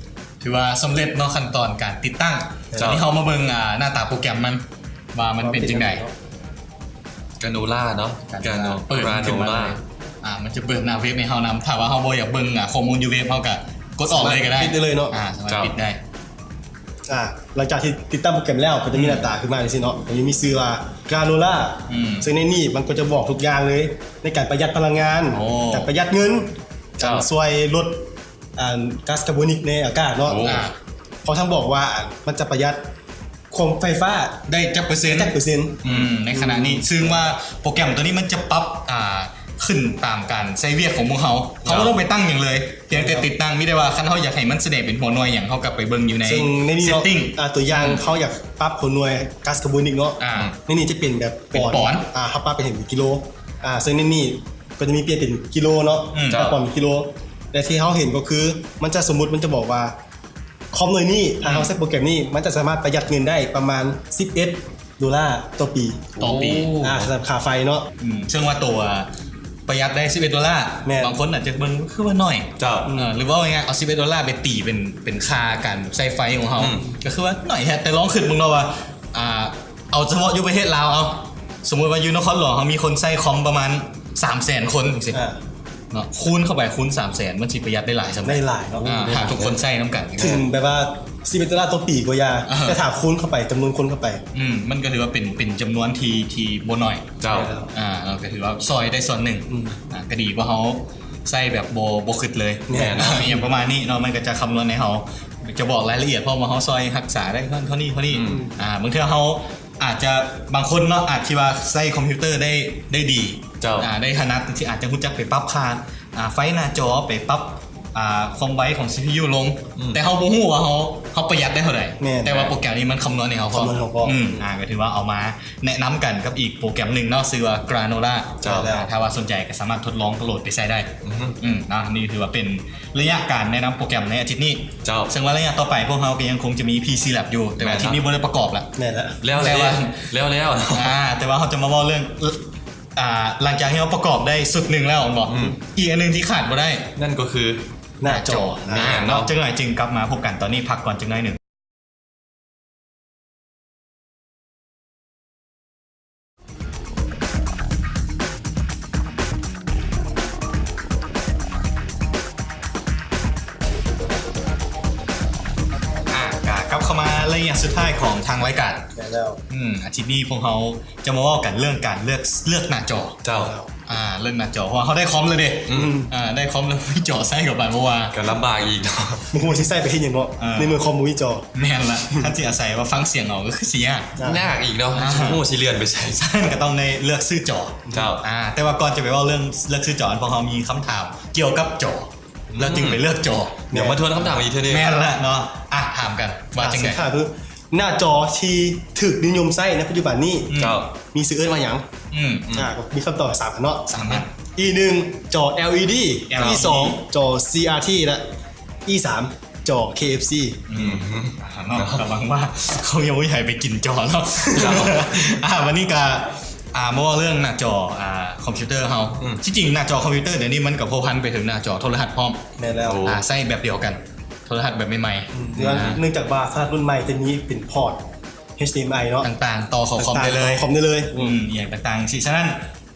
ຖືວ່າສຳເລັດເນາະ ຂັ້ນຕອນການຕິດຕັ້ງ. ເຈົ້າ ທີນີ້ເຮົາມາເບິ່ງ ອ່າ ໜ້າຕາໂປຣແກຣມມັນ ວ່າມັນເປັນຈັ່ງໃດ. ກາໂນລາເນາະ ກາໂນລາ ເປີດຂຶ້ນມາເລີຍ. ອ່າ ມັນຈະເປີດໜ້າເວັບໃຫ້ເຮົານຳ ຖ້າວ່າເຮົາບໍ່ຢາກເບິ່ງ ອ່າ ຂໍ້ມູນຢູ່ເວັບ ເຮົາກໍກົດອອກເລີຍກໍໄດ້. ປິດໄດ້ເລີຍເນາະ. ອ່າ ສາມາດ ເຈົ້າ ປິດໄດ້. ອ່າ ຫຼັງຈາກທີ່ຕິດຕັ້ງໂປຣແກຣມແລ້ວ ກໍຈະມີ ອືມ ໜ້າຕາຂຶ້ນມາຈັ່ງຊີ້ເນາະ ກໍຈະມີຊື່ວ່າກາໂນລາ. ອືມ ເຊິ່ງໃນນີ້ມັນກໍຈະບອກທຸກຢ່າງເລີຍ ໃນການປະຢັດພະລັງງານ. ໂອ້ ການປະຢັດເງິນ. ເຈົ້າ ການຊ່ວຍລົດ ອ່າ ກາສຄາບອນນິກໃນອາກາດເນາະ. ໂອ້ ອ່າ ເພາະທັງບອກວ່າ ອ່າ ມັນຈະປະຢັດຄວາມໄຟຟ້າໄດ້ຈັກເປີເຊັນ ຈັກເປີເຊັນ. ອືມ ໃນຂະນະນີ້ ອືມ ຊຶ່ງວ່າໂປຣແກຣມຕົວນີ້ມັນຈະປັບ ອ່າ ຂຶ້ນຕາມການໃຊ້ວຽກຂອງໝູ່ເຮົາ. ເຮົາບໍ່ຕ້ອງໄປຕັ້ງຫຍັງເລີຍ ພຽງແຕ່ຕິດຕັ້ງ. ມີແຕ່ວ່າຄັນເຮົາຢາກໃຫ້ມັນສະແດງເປັນຫົວໜ່ວຍຫຍັງ ເຮົາກໍໄປເບິ່ງຢູ່ໃນ ເຊິ່ງໃນນີ້ເນາະ ເຊັດຕິ້ງ. ອ່າ ຕົວຢ່າງ ອືມ ເຮົາຢາກປັບຫົວໜ່ວຍກາສຄາບອນນິກເນາະ. ອ່າ ໃນນີ້ຈະເປັນແບບປອນ ເປັນປອນ. ອ່າ ເຮົາປັບໄປເຫັນເປັນກິໂລ. ອ່າ ເຊິ່ງໃນນີ້ ກໍຈະມີປ່ຽນເປັນກິໂລເນາະ. ອືມ ເຈົ້າ ປັບເປັນກິໂລ ແຕ່ທີ່ເຮົາເຫັນກໍຄືມັນຈະ ສົມມຸດມັນຈະບອກວ່າຄອມໜ່ວຍນີ້ ຖ້າເຮົາ ອືມ ໃຊ້ໂປຣແກຣມນີ້ ມັນຈະສາມາດປະຢັດເງິນໄດ້ປະມານສິບເອັດໂດລາຕໍ່ປີ. ຕໍ່ປີ. ໂອ້ ອ່າ ສຳລັບຄ່າໄຟເນາະ. ອືມ ເຊິ່ງວ່າໂຕປະຢັດໄດ້ສິບເອັດໂດລາ ແມ່ນ ບາງຄົນອາດຈະເບິ່ງຄືວ່າໜ້ອຍ. ເຈົ້າ ເອີ ຫຼືເວົ້າງ່າຍໆ ເອົາສິບເອັດໂດລາໄປຕີເປັນ ເປັນຄ່າການໃຊ້ໄຟຂອງເຮົາ ອືມ ກໍຄືວ່າໜ້ອຍແທ້ ແຕ່ລອງຄິດເບິ່ງເນາະວ່າ ອ່າ ເອົາສະເພາະຢູ່ປະເທດລາວເອົາ ສົມມຸດວ່າຢູ່ນະຄອນຫຼວງເຮົາມີຄົນໃຊ້ຄອມປະມານສາມແສນຄົນຈັ່ງຊີ້ ອ່າ ເນາະ ຄູນເຂົ້າໄປ ຄູນສາມແສນ ມັນຊິປະຢັດໄດ້ຫຼາຍສ່ຳໃດ? ໄດ້ຫຼາຍເນາະ. ອ່າ ຖ້າທຸກຄົນໃຊ້ນຳກັນ ເຖິງແບບວ່າສິບເອັດໂດລາຕໍ່ປີກໍຢ່າ ອ່າ ແຕ່ຖ້າຄູນເຂົ້າໄປ ຈຳນວນຄົນເຂົ້າໄປ ອືມ ມັນກໍຖືວ່າເປັນ ເປັນຈຳນວນທີ່ ທີ່ບໍ່ໜ້ອຍ. ເຈົ້າ ອ່າ ເຮົາກໍຖືວ່າຊ່ອຍໄດ້ສ່ວນໜຶ່ງ. ອືມ ອ່າ ກໍດີກວ່າເຮົາໃຊ້ແບບບໍ່ ບໍ່ຄິດເລີຍ. ແມ່ນ. ອີ່ຫຍັງປະມານນີ້ເນາະ ມັນກໍຈະຄຳນວນໃຫ້ເຮົາ ຈະບອກລາຍລະອຽດ ເພາະວ່າເຮົາຊ່ອຍຮັກສາໄດ້ເທົ່ານີ້ເທົ່ານີ້. ອືມ ອ່າ ບາງເທື່ອເຮົາ ອາດຈະ ບາງຄົນເນາະ ອາດທີ່ວ່າໃຊ້ຄອມພິວເຕີໄດ້ ໄດ້ດີ. ເຈົ້າ ອ່າ ໄດ້ຖະໜັດ ທີ່ອາດຈະຮູ້ຈັກໄປປັບຄ່າ ອ່າ ໄຟໜ້າຈໍ ໄປປັບ ອ່າ ຄວາມໄວຂອງຊີພີຢູລົງ. ອືມ ແຕ່ເຮົາບໍ່ຮູ້ວ່າເຮົາ ເຮົາປະຢັດໄດ້ເທົ່າໃດ. ແມ່ນ. ແຕ່ວ່າໂປຣແກຣມນີ້ມັນຄຳນວນໃຫ້ເຮົາພ້ອມ. ຄຳນວນໃຫ້ເຮົາພ້ອມ. ອືມ ອ່າ ກໍຖືວ່າເອົາມາແນະນຳກັນກັບອີກໂປຣແກຣມໜຶ່ງເນາະ ຊື່ວ່າກຣາໂນລາ. ເຈົ້າ ອ່າ ຖ້າວ່າສົນໃຈກໍສາມາດທົດລອງໂຫຼດໄປໃຊ້ໄດ້. ອືຮຶ ອືມ ເນາະ ນີ້ຖືວ່າເປັນໄລຍະການແນະນຳໂປຣແກຣມໃນອາທິດນີ້. ເຈົ້າ ເຊິ່ງວ່າໄລຍະຕໍ່ໄປພວກເຮົາກໍຍັງຄົງຈະມີ ພີຊີແລັບ ຢູ່ ແຕ່ວ່າ ແມ່ນ ອາທິດນີ້ບໍ່ໄດ້ປະກອບລະ. ແມ່ນລະ ແລ້ວ ແລ້ວ ແລ້ວ ອ່າ ແຕ່ວ່າເຮົາຈະມາເວົ້າເລື່ອງ ອ່າ ຫຼັງຈາກທີ່ເຮົາປະກອບໄດ້ຊຸດໜຶ່ງແລ້ວແມ່ນບໍ່? ອືມ ອີກອັນໜຶ່ງທີ່ຂາດບໍ່ໄດ້ ນັ້ນກໍຄືໜ້າຈໍ. ແມ່ນເນາະ ເນາະ ຈັກໜ້ອຍຈຶ່ງກັບມາພົບກັນ. ຕອນນີ້ພັກກ່ອນຈັກໜ້ອຍໜຶ່ງ. ອ່າ ກະກັບເຂົ້າມາໄລຍະສຸດທ້າຍຂອງທາງລາຍການ. ແມ່ນແລ້ວ. ອືມ ອາທິດນີ້ພວກເຮົາຈະມາເວົ້າກັນເລື່ອງການເລືອກ ເລືອກໜ້າຈໍ. ເຈົ້າ. ອ່າ ເລື່ອງໜ້າຈໍ ເພາະວ່າເຮົາໄດ້ຄອມແລ້ວເດ້. ອືມ ອ່າ ໄດ້ຄອມແລ້ວ ມີຈໍໃຊ້ເຂົ້າໄປ ບໍ່ວ່າ ກໍລຳບາກອີກເນາະ ບໍ່ຮູ້ຊິໃຊ້ໄປເຮັດຫຍັງເນາະ. ເອີ ໃນເມື່ອຄອມບໍ່ມີຈໍ. ແມ່ນລະ ຄັນຊິອາໄສວ່າຟັງສຽງເອົາກໍຄືຊິຍາກ. ຍາກອີກເນາະ. ອ່າ ບໍ່ຮູ້ຊິເລື່ອນໄປໃສ. ສະນັ້ນກໍຕ້ອງໄດ້ເລືອກຊື້ຈໍ. ເຈົ້າ. ອ່າ ແຕ່ວ່າກ່ອນຈະໄປເວົ້າເລື່ອງເລືອກຊື້ຈໍ ອັນພວກເຮົາມີຄຳຖາມກ່ຽວກັບຈໍ ແລ້ວຈຶ່ງໄປເລືອກຈໍ. ດຽວມາທວນຄຳຖາມອີກເທື່ອໜຶ່ງ. ແມ່ນລະເນາະ. ອ່ະ ຖາມກັນວ່າຈັ່ງໃດ? ຄຳຖາມຄື ໜ້າຈໍທີ່ຖືກນິຍົມໃຊ້ໃນປັດຈຸບັນນີ້ ເຈົ້າ ມີຊື່ເອີ້ນວ່າຫຍັງ? ອືມ ອ່າ ມີຄຳຕອບສາມອັນເນາະ. ສາມອັນ. ອີ ໜຶ່ງ ຈໍ ແອລອີດີ, ແອລອີດີ. ອີ ສອງ ຈໍ ຊີອາທີ ແລະ ອີ ສາມ ຈໍ ເຄເອັຟຊີ. ອືມ ອ່າ ເນາະ ກະຫວັງວ່າເຂົາຍັງບໍ່ໃຫ້ໄປກິນຈໍເນາະ. ເຈົ້າ. ອ່າ ວັນນີ້ກະ ອ່າ ມາເວົ້າເລື່ອງໜ້າຈໍ ອ່າ ຄອມພິວເຕີເຮົາ. ອືມ ທີ່ຈິງໜ້າຈໍຄອມພິວເຕີດຽວນີ້ມັນກະພົວພັນໄປເຖິງໜ້າຈໍໂທລະທັດພ້ອມ. ແມ່ນແລ້ວ. ໂອ້ ອ່າ ໃຊ້ແບບດຽວກັນ ໂທລະທັດແບບໃໝ່ໆ. ອືມ ເນື່ອງຈາກວ່າໂທລະທັດລຸ້ນໃໝ່ຈະມີເປັນພອດ ເອັດດີເອັມໄອ ເນາະ ຕ່າງໆ ຕໍ່ເຂົ້າຄອມໄດ້ເລີຍ. ຕໍ່ຄອມໄດ້ເລີຍ. ອືມ ອີ່ຫຍັງຕ່າງໆ ຊີ້. ສະນັ້ນ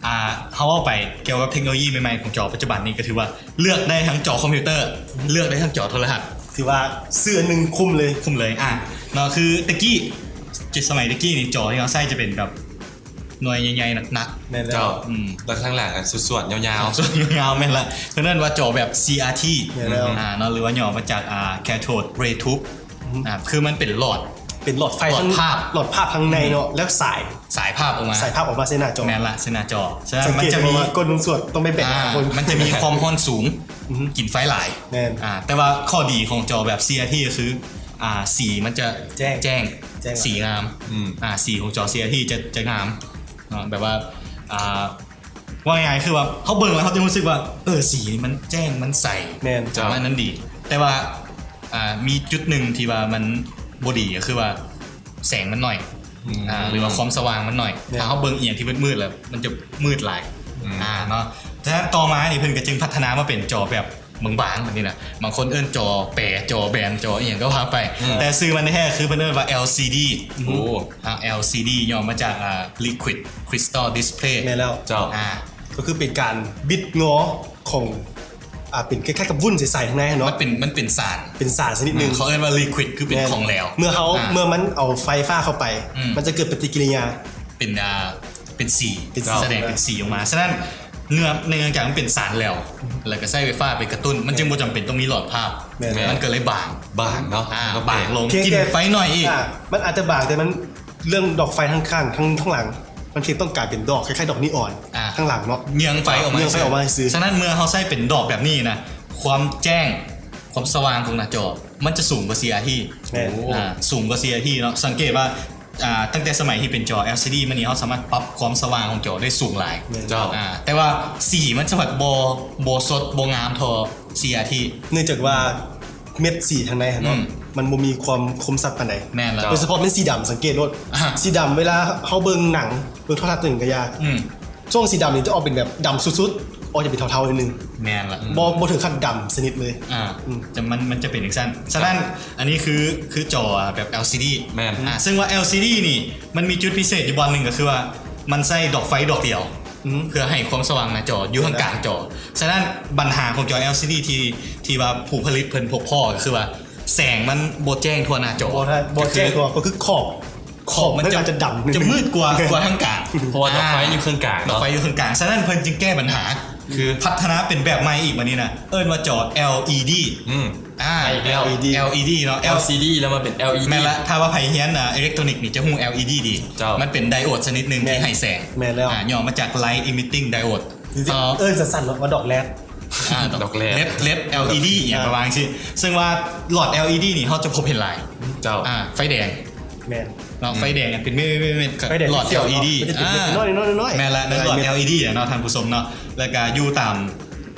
ອ່າ ເຮົາເວົ້າໄປກ່ຽວກັບເທັກໂນໂລຢີໃໝ່ໆຂອງຈໍປັດຈຸບັນນີ້ ກໍຖືວ່າເລືອກໄດ້ທັງຈໍຄອມພິວເຕີ ເລືອກໄດ້ທັງຈໍໂທລະທັດ ຖືວ່າຊື້ອັນໜຶ່ງຄຸ້ມເລີຍ ຄຸ້ມເລີຍ ອ່າ ເນາະ. ຄືແຕ່ກີ້ ສະໄໝແຕ່ກີ້ນີ້ ຈໍທີ່ເຮົາໃຊ້ຈະເປັນແບບໜ່ວຍໃຫຍ່ໆ ໜັກໆ ແມ່ນແລ້ວ ອືມ ແລ້ວທາງຫຼັງກໍສວດໆ ຍາວໆ ສວດໆ ຍາວໆ ແມ່ນລະ ເພິ່ນເອີ້ນວ່າຈໍແບບ ຊີອາທີ ແມ່ນແລ້ວ ອ່າ ເນາະ ຫຼືວ່າຫຍໍ້ມາຈາກ ອ່າ Cathode Ray Tube ອ່າ ຄືມັນເປັນຫຼອດ ເປັນຫຼອດໄຟ ຫຼອດພາບ ທາງ ຫຼອດພາບທາງໃນເນາະ ອືມ ແລ້ວສາຍ ສາຍພາບອອກມາ ສາຍພາບອອກມາໃສ່ໜ້າຈໍ ແມ່ນລະ ໃສ່ໜ້າຈໍ. ສະນັ້ນມັນຈະມີ ສັງເກດວ່າກ່ອນລົງສວດຕ້ອງໄປແບກ ອ່າ ຄົນ ມັນຈະມີຄວາມຮ້ອນສູງ ອືຮຶ ກິນໄຟຫຼາຍ ແມ່ນ ອ່າ ແຕ່ວ່າຂໍ້ດີຂອງຈໍແບບ ຊີອາທີ ກໍຄື ອ່າ ສີມັນຈະແຈ້ງ ແຈ້ງ ແຈ້ງ ສີງາມ ອືມ ອ່າ ສີຂອງຈໍ ຊີອາທີ ຈະ ຈະງາມເນາະ ແບບວ່າ ອ່າ ເວົ້າງ່າຍໆ ຄືວ່າເຮົາເບິ່ງແລ້ວເຮົາຈະຮູ້ສຶກວ່າ ເອີ ສີນີ້ມັນແຈ້ງ ມັນໃສ ແມ່ນ ປະມານນັ້ນດີ. ແຕ່ວ່າ ອ່າ ມີຈຸດໜຶ່ງທີ່ວ່າມັນບໍ່ດີ ກໍຄືວ່າແສງມັນໜ້ອຍ ອືມ ອ່າ ຫຼືວ່າຄວາມສະຫວ່າງມັນໜ້ອຍ ແມ່ນ ຖ້າເຮົາເບິ່ງອີ່ຫຍັງທີ່ມືດໆ ແລ້ວມັນຈະມືດຫຼາຍ ອືມ ອ່າ ເນາະ. ສະນັ້ນຕໍ່ມານີ້ເພິ່ນກໍຈຶ່ງພັດທະນາມາເປັນຈໍແບບບາງໆ ແບບນີ້ນະ ບາງຄົນເອີ້ນຈໍແປ ຈໍແບນ ຈໍອີ່ຫຍັງກໍວ່າໄປ ອືມ ແຕ່ຊື່ມັນແທ້ໆ ຄືເພິ່ນເອີ້ນວ່າ ແອລຊີດີ ໂອ້ ອ່າ ແອລຊີດີ ຫຍໍ້ມາຈາກ ອ່າ Liquid Crystal Display ແມ່ນແລ້ວ ເຈົ້າ ອ່າ ກໍຄືເປັນການບິດງໍຂອງ ອ່າ ເປັນຄ້າຍໆກັບວຸ້ນໃສໆ ຂ້າງໃນຫັ້ນເນາະ ມັນເປັນ ມັນເປັນສານ ເປັນສານຊະນິດໜຶ່ງ ອືມ ເຂົາເອີ້ນວ່າ Liquid ຄືເປັນ ແມ່ນ ຂອງແຫຼວ ເມື່ອເຮົາ ອ່າ ເມື່ອມັນເອົາໄຟຟ້າເຂົ້າໄປ ອືມ ມັນຈະເກີດປະຕິກິລິຍາ ເປັນ ອ່າ ເປັນສີ ເປັນສີ ສະແດງເປັນສີອອກມາ. ສະນັ້ນເນື່ອງ ເນື່ອງຈາກມັນເປັນສານແຫຼວ ແລ້ວກໍໃຊ້ໄຟຟ້າໄປກະຕຸ້ນ ມັນຈຶ່ງບໍ່ຈຳເປັນຕ້ອງມີຫຼອດພາບ ແມ່ນ ມັນກໍເລີຍບາງ ບາງເນາະ ອ່າ ບາງລົງ ກິນໄຟໜ້ອຍອີກ ອ່າ ມັນອາດຈະບາງ ແຕ່ມັນ ເລື່ອງດອກໄຟທາງຂ້າງ ທາງ ທາງຫຼັງ ມັນຄືຕ້ອງກາຍເປັນດອກຄ້າຍໆດອກນີອອນ ອ່າ ທາງຫຼັງເນາະ ເຍືອງໄຟອອກມາ ເຍືອງໄຟອອກມາຊື່ໆ. ສະນັ້ນເມື່ອເຮົາໃຊ້ເປັນດອກແບບນີ້ນະ ຄວາມແຈ້ງ ຄວາມສະຫວ່າງຂອງໜ້າຈໍ ມັນຈະສູງກວ່າ ຊີອາທີ ແມ່ນ ອ່າ ສູງກວ່າ ຊີອາທີ ເນາະ. ສັງເກດວ່າ ອ່າ ຕັ້ງແຕ່ສະໄໝທີ່ເປັນຈໍ ແອລຊີດີ ມານີ້ ເຮົາສາມາດປັບຄວາມສະຫວ່າງຂອງຈໍໄດ້ສູງຫຼາຍ ແມ່ນ ເຈົ້າ ອ່າ ແຕ່ວ່າສີມັນຈະແບບບໍ່ ບໍ່ສົດ ບໍ່ງາມເທົ່າ ຊີອາທີ ເນື່ອງຈາກວ່າເມັດສີທາງໃນຫັ້ນເນາະ ອືມ ມັນບໍ່ມີຄວາມຄົມຊັດປານໃດ ແມ່ນແລ້ວ ໂດຍສະເພາະແມ່ນສີດຳ ສັງເກດໂລດ ອ່າ ສີດຳ ເວລາເຮົາເບິ່ງໜັງ ເບິ່ງໂທລະທັດ ໂຕນີ້ກໍຢ່າ ອືມ ຊ່ວງສີດຳນີ້ຈະອອກເປັນແບບດຳສຸດໆ ອອກຈະເປັນເທົາໆໜ້ອຍໜຶ່ງ ແມ່ນລະ ອືມ ບໍ່ ບໍ່ເຖິງຂັ້ນດຳຊະນິດເລີຍ ອ່າ ອືມ ຈະ ມັນ ມັນຈະເປັນຈັ່ງຊັ້ນ. ສະນັ້ນ ອັນນີ້ຄື ຄືຈໍ ອ່າ ແບບ ແອລຊີດີ ແມ່ນ ອ່າ ເຊິ່ງວ່າ ແອລຊີດີ ນີ້ ມັນມີຈຸດພິເສດຢູ່ບ່ອນໜຶ່ງ ກໍຄືວ່າມັນໃຊ້ດອກໄຟດອກດຽວ ອືມ ເພື່ອໃຫ້ຄວາມສະຫວ່າງໜ້າຈໍຢູ່ຂ້າງກາງຈໍ. ສະນັ້ນບັນຫາຂອງຈໍ ແອລຊີດີ ທີ່ ທີ່ວ່າຜູ້ຜະລິດເພິ່ນພົບພໍ້ ກໍຄືວ່າແສງມັນບໍ່ແຈ້ງທົ່ວໜ້າຈໍ ບໍ່ ບໍ່ແຈ້ງທົ່ວ ກໍຄືຂອບ ຂອບມັນຈະ ຈະດຳ ຈະມືດກວ່າ ກວ່າທາງກາງ ເພາະວ່າດອກໄຟ ອ່າ ຢູ່ເຄິ່ງກາງເນາະ ດອກໄຟຢູ່ເຄິ່ງກາງ. ສະນັ້ນເພິ່ນຈຶ່ງແກ້ບັນຫາ ຄືພັດທະນາເປັນແບບໃໝ່ອີກ ບັດນີ້ນະ ເອີ້ນວ່າຈໍ ແອລອີດີ ອືມ ອ່າ ແອລອີດີ ແອລອີດີ ເນາະ ແອລຊີດີ ແລ້ວມາເປັນ ແອລອີດີ ແມ່ນລະ. ຖ້າວ່າໃຜຮຽນ ອ່າ ອີເລັກໂຕນິກນີ້ຈະຮູ້ ແອລອີດີດີ ເຈົ້າ ມັນເປັນໄດໂອດຊະນິດໜຶ່ງ ແມ່ນ ທີ່ໃຫ້ແສງ ແມ່ນແລ້ວ ອ່າ ຫຍໍ້ມາຈາກ Light Emitting Diode ເອີ ເອີ້ນສັ້ນໆເນາະວ່າດອກແລດ ອ່າ ດອກແລດ ເລັດ ເລັດ ແອລອີດີ ອີ່ຫຍັງປະມານຊີ້. ເຊິ່ງວ່າຫຼອດ ແອລອີດີ ນີ້ເຮົາຈະພົບເຫັນຫຼາຍ ເຈົ້າ ອ່າ ໄຟແດງ ແມ່ນ ເນາະ ອືມ ໄຟແດງເປັນເມັດໆ ໄຟແດງ ຫຼອດ ແອລອີດີ ມັນຈະເປັນເມັດນ້ອຍໆໆໆ ແມ່ນລະ ໃນຫຼອດ ແອລອີດີ ເນາະ ທ່ານຜູ້ຊົມເນາະ. ແລ້ວກະຢູ່ຕາມ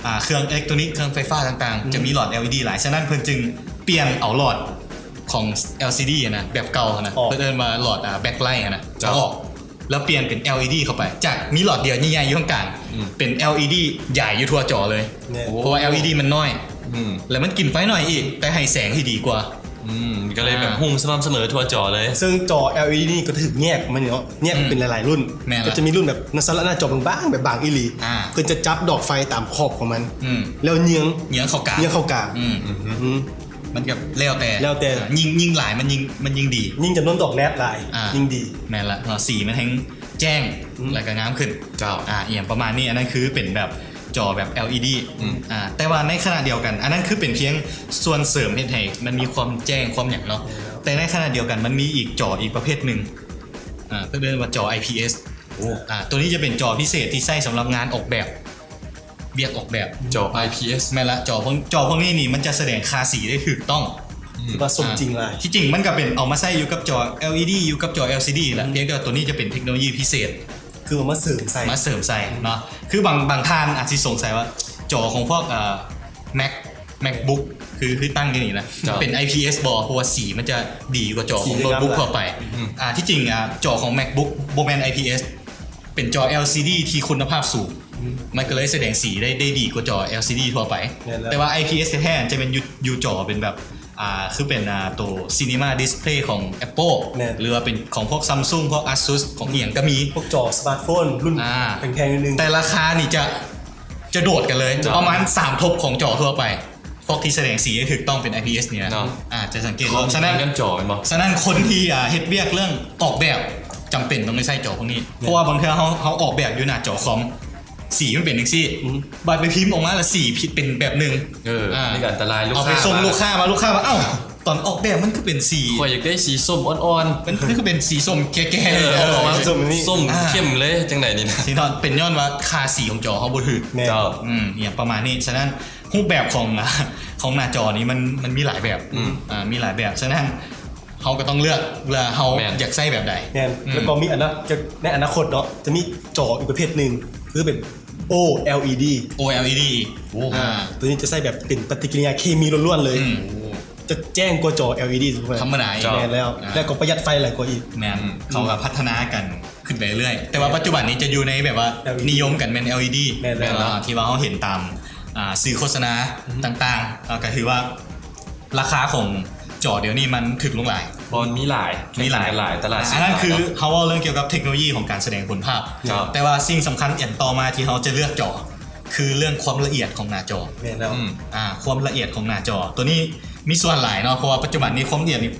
ອ່າ ເຄື່ອງເອເລັກໂຕນິກ ເຄື່ອງໄຟຟ້າຕ່າງໆ ອືມ ຈະມີຫຼອດ ແອລອີດີ ຫຼາຍ. ສະນັ້ນເພິ່ນຈຶ່ງປ່ຽນເອົາຫຼອດຂອງ ແອລຊີດີ ນະ ແບບເກົ່ານະ ເພິ່ນເອີ້ນວ່າຫຼອດ ອ່າ ແບັກໄລ ນະ ເຈົ້າ ອອກ ແລ້ວປ່ຽນເປັນ ແອລອີດີ ເຂົ້າໄປ ຈາກມີຫຼອດດຽວໃຫຍ່ໆຢູ່ຂ້າງກາງ ອືມ ເປັນ ແອລອີດີ ໃຫຍ່ຢູ່ທົ່ວຈໍເລີຍ ແມ່ນ ເພາະວ່າ ແອລອີດີ ມັນນ້ອຍ ອືມ ແລ້ວມັນກິນໄຟໜ້ອຍອີກ ແຕ່ໃຫ້ແສງທີ່ດີກວ່າ ອືມ ກໍເລີຍແບບ ອ່າ ຮຸ່ງສະໝໍ່າສະເໝີທົ່ວຈໍເລີຍ. ເຊິ່ງຈໍ ແອລອີດີ ນີ້ກໍຖືກແຍກມາເນາະ ແຍກເປັນ ອືມ ຫຼາຍໆລຸ້ນ ແມ່ນລະ ກໍຈະມີລຸ້ນແບບໜ້າສາລະໜ້າຈໍບາງໆ ແບບບາງອີ່ຫຼີ ອ່າ ເພິ່ນຈະຈັບດອກໄຟຕາມຂອບຂອງມັນ ອືມ ແລ້ວເຍືອງ ເຍືອງເຂົ້າກາງ ເຍືອງເຂົ້າກາງ ອືມ ອືມ ມັນກໍແລ້ວແຕ່ ແລ້ວແຕ່ ອ່າ ຍິ່ງ ຍິ່ງຫຼາຍມັນຍິ່ງ ມັນຍິ່ງດີ ຍິ່ງຈຳນວນດອກແລດຫຼາຍ ອ່າ ຍິ່ງດີ ແມ່ນລະເນາະ ສີມັນແຮ່ງແຈ້ງ ອືມ ແລ້ວກໍງາມຂຶ້ນ ເຈົ້າ ອ່າ ອີ່ຫຍັງປະມານນີ້. ອັນນັ້ນຄືເປັນແບບຈໍແບບ ແອລອີດີ ອືມ ອ່າ ແຕ່ວ່າໃນຂະນະດຽວກັນ ອັນນັ້ນຄືເປັນພຽງສ່ວນເສີມເຮັດໃຫ້ມັນມີຄວາມແຈ້ງຄວາມຫຍັງເນາະ ແມ່ນແລ້ວ ແຕ່ໃນຂະນະດຽວກັນມັນມີອີກຈໍອີກປະເພດໜຶ່ງ ອ່າ ເອີ້ນວ່າຈໍ ໄອພີເອສ ໂອ້ ອ່າ ໂຕນີ້ຈະເປັນຈໍພິເສດທີ່ໃຊ້ສຳລັບງານອອກແບບ ວຽກອອກແບບ ຈໍ ໄອພີເອສ ແມ່ນລະ ຈໍພວກ ຈໍພວກນີ້ນີ້ມັນຈະສະແດງຄ່າສີໄດ້ຖືກຕ້ອງ ອືມ ຖືວ່າສົມຈິງຫຼາຍ ອ່າ ທີ່ຈິງມັນກໍເປັນເອົາມາໃຊ້ຢູ່ກັບຈໍ ແອລອີດີ ຢູ່ກັບຈໍ ແອລຊີດີ ແຫຼະ ອືມ ພຽງແຕ່ວ່າໂຕນີ້ຈະເປັນເທັກໂນໂລຢີພິເສດ ຄືເອົາມາເສີມໃສ່ ມາເສີມໃສ່ເນາະ ອືມ ຄືບາງ ບາງທ່ານອາດຊິສົງໄສວ່າຈໍຂອງພວກ ເອີ Mac MacBook ຄື ຄືຕັ້ງຢູ່ນີ້ນະ ເຈົ້າ ເປັນ ໄອພີເອສ ບໍ່ ເພາະວ່າສີມັນຈະດີກວ່າຈໍຂອງໂນ້ດບຸກທົ່ວໄປ ອືມ ອ່າ ທີ່ຈິງ ອ່າ ຈໍຂອງ MacBook ບໍ່ແມ່ນ ໄອພີເອສ ເປັນຈໍ ແອລຊີດີ ທີ່ຄຸນນະພາບສູງ ອືມ ມັນກໍເລີຍສະແດງສີໄດ້ ໄດ້ດີກວ່າຈໍ ແອລຊີດີ ທົ່ວໄປ ແມ່ນແລ້ວ ແຕ່ວ່າ ໄອພີເອສ ແທ້ໆ ຈະແມ່ນຢູ່ ຢູ່ຈໍເປັນແບບ ອ່າ ຄືເປັນ ອ່າ ໂຕ Cinema Display ຂອງ Apple ແມ່ນ ຫຼືວ່າເປັນຂອງພວກ Samsung ພວກ Asus ຂອງອີ່ຫຍັງກໍມີ ພວກຈໍສະມາດໂຟນລຸ້ນ ອ່າ ແພງໆໜຶ່ງ ແຕ່ລາຄານີ້ຈະ ຈະໂດດກັນເລີຍ ເຈົ້າ ປະມານສາມທົບຂອງຈໍທົ່ວໄປ. ພວກທີ່ສະແດງສີໃຫ້ຖືກຕ້ອງເປັນ ໄອພີເອສ ນີ້ນະ ເນາະ ອ່າ ຈະສັງເກດ ໂອ້ ວ່າ ສະນັ້ນ ມັນເປັນຈໍແມ່ນບໍ່? ສະນັ້ນຄົນທີ່ ອ່າ ເຮັດວຽກເລື່ອງອອກແບບຈຳເປັນຕ້ອງໄດ້ໃຊ້ຈໍພວກນີ້ ແມ່ນ ເພາະວ່າບາງເທື່ອເຮົາ ເຮົາອອກແບບຢູ່ໜ້າຈໍຄອມ ສີມັນເປັນຈັ່ງຊີ້ ອືມ ບາດໄປພິມອອກມາແລ້ວສີຜິດເປັນແບບໜຶ່ງ ເອີ ອ່າ ອັນນີ້ກໍອັນຕະລາຍ ລູກຄ້າເອົາໄປສົ່ງລູກຄ້າມາ ລູກຄ້າວ່າ ເອົ້າ ຕອນອອກແບບມັນຄືເປັນສີ ຂ້ອຍຢາກໄດ້ສີສົ້ມອ່ອນໆ ມັນຄືເປັນສີສົ້ມແກ່ໆ ເອີ ເອົາອອກມາ ເອີ ສົ້ມນີ້ ສົ້ມ ອ່າ ເຂັ້ມເລີຍ ຈັ່ງໃດນີ້ນະ ຊິເນາະ ເປັນຍ້ອນວ່າຄ່າສີຂອງຈໍເຮົາບໍ່ຖືກ ແມ່ນ ເຈົ້າ ອືມ ອີ່ຫຍັງປະມານນີ້ ສະນັ້ນ ຮູບແບບຂອງ ຂອງໜ້າຈໍນີ້ມັນ ມັນມີຫຼາຍແບບ ອືມ ອ່າ ມີຫຼາຍແບບ ສະນັ້ນເຮົາກໍຕ້ອງເລືອກວ່າເຮົາ ແມ່ນ ຢາກໃຊ້ແບບໃດ ແມ່ນ ອືມ ແລ້ວກໍມີອະນາ ໃນອະນາຄົດເນາະ ຈະມີຈໍອີກປະເພດໜຶ່ງ ຄືເປັນ ໂອ ແອລອີດີ ໂອ ແອລອີດີ ໂອ້ ອ່າ ໂຕນີ້ຈະໃຊ້ແບບເປັນປະຕິກິລິຍາເຄມີລ້ວນໆເລີຍ ອືມ ຈະແຈ້ງກວ່າຈໍແອລອີດີທຳມະດາ ທຳມະດາ ແມ່ນແລ້ວ ອ່າ ແລ້ວກໍປະຢັດໄຟຫຼາຍກວ່າອີກ ແມ່ນ ອືມ ເຂົາກໍພັດທະນາກັນ ຂຶ້ນໄປເລື້ອຍ ແຕ່ວ່າປັດຈຸບັນນີ້ຈະຢູ່ໃນແບບວ່າ ແອລອີດີ ນິຍົມກັນແມ່ນ ແອລອີດີ ແມ່ນແລ້ວ ອ່າ ທີ່ວ່າເຮົາເຫັນຕາມ ອ່າ ສື່ໂຄສະນາ ອືມ ຕ່າງໆ ແລ້ວກໍຖືວ່າລາຄາຂອງຈໍດຽວນີ້ມັນຖືກລົງຫຼາຍ ເພາະມັນມີຫຼາຍ ມີຫຼາຍ ແຂ່ງຂັນກັນຫຼາຍ ຕະຫຼາດ ອ່າ ອັນນັ້ນຄືເຮົາເວົ້າເລື່ອງກ່ຽວກັບເທັກໂນໂລຢີຂອງການສະແດງຜົນພາບ ເຈົ້າ ແຕ່ວ່າສິ່ງສຳຄັນອັນຕໍ່ມາທີ່ເຮົາຈະເລືອກຈໍ ຄືເລື່ອງຄວາມລະອຽດຂອງໜ້າຈໍ ແມ່ນແລ້ວ ອືມ ອ່າ ຄວາມລະອຽດຂອງໜ້າຈໍ ໂຕນີ້ມີສ່ວນຫຼາຍເນາະ ເພາະວ່າປັດຈຸບັນນີ້ຄວາມລະອຽດນີ້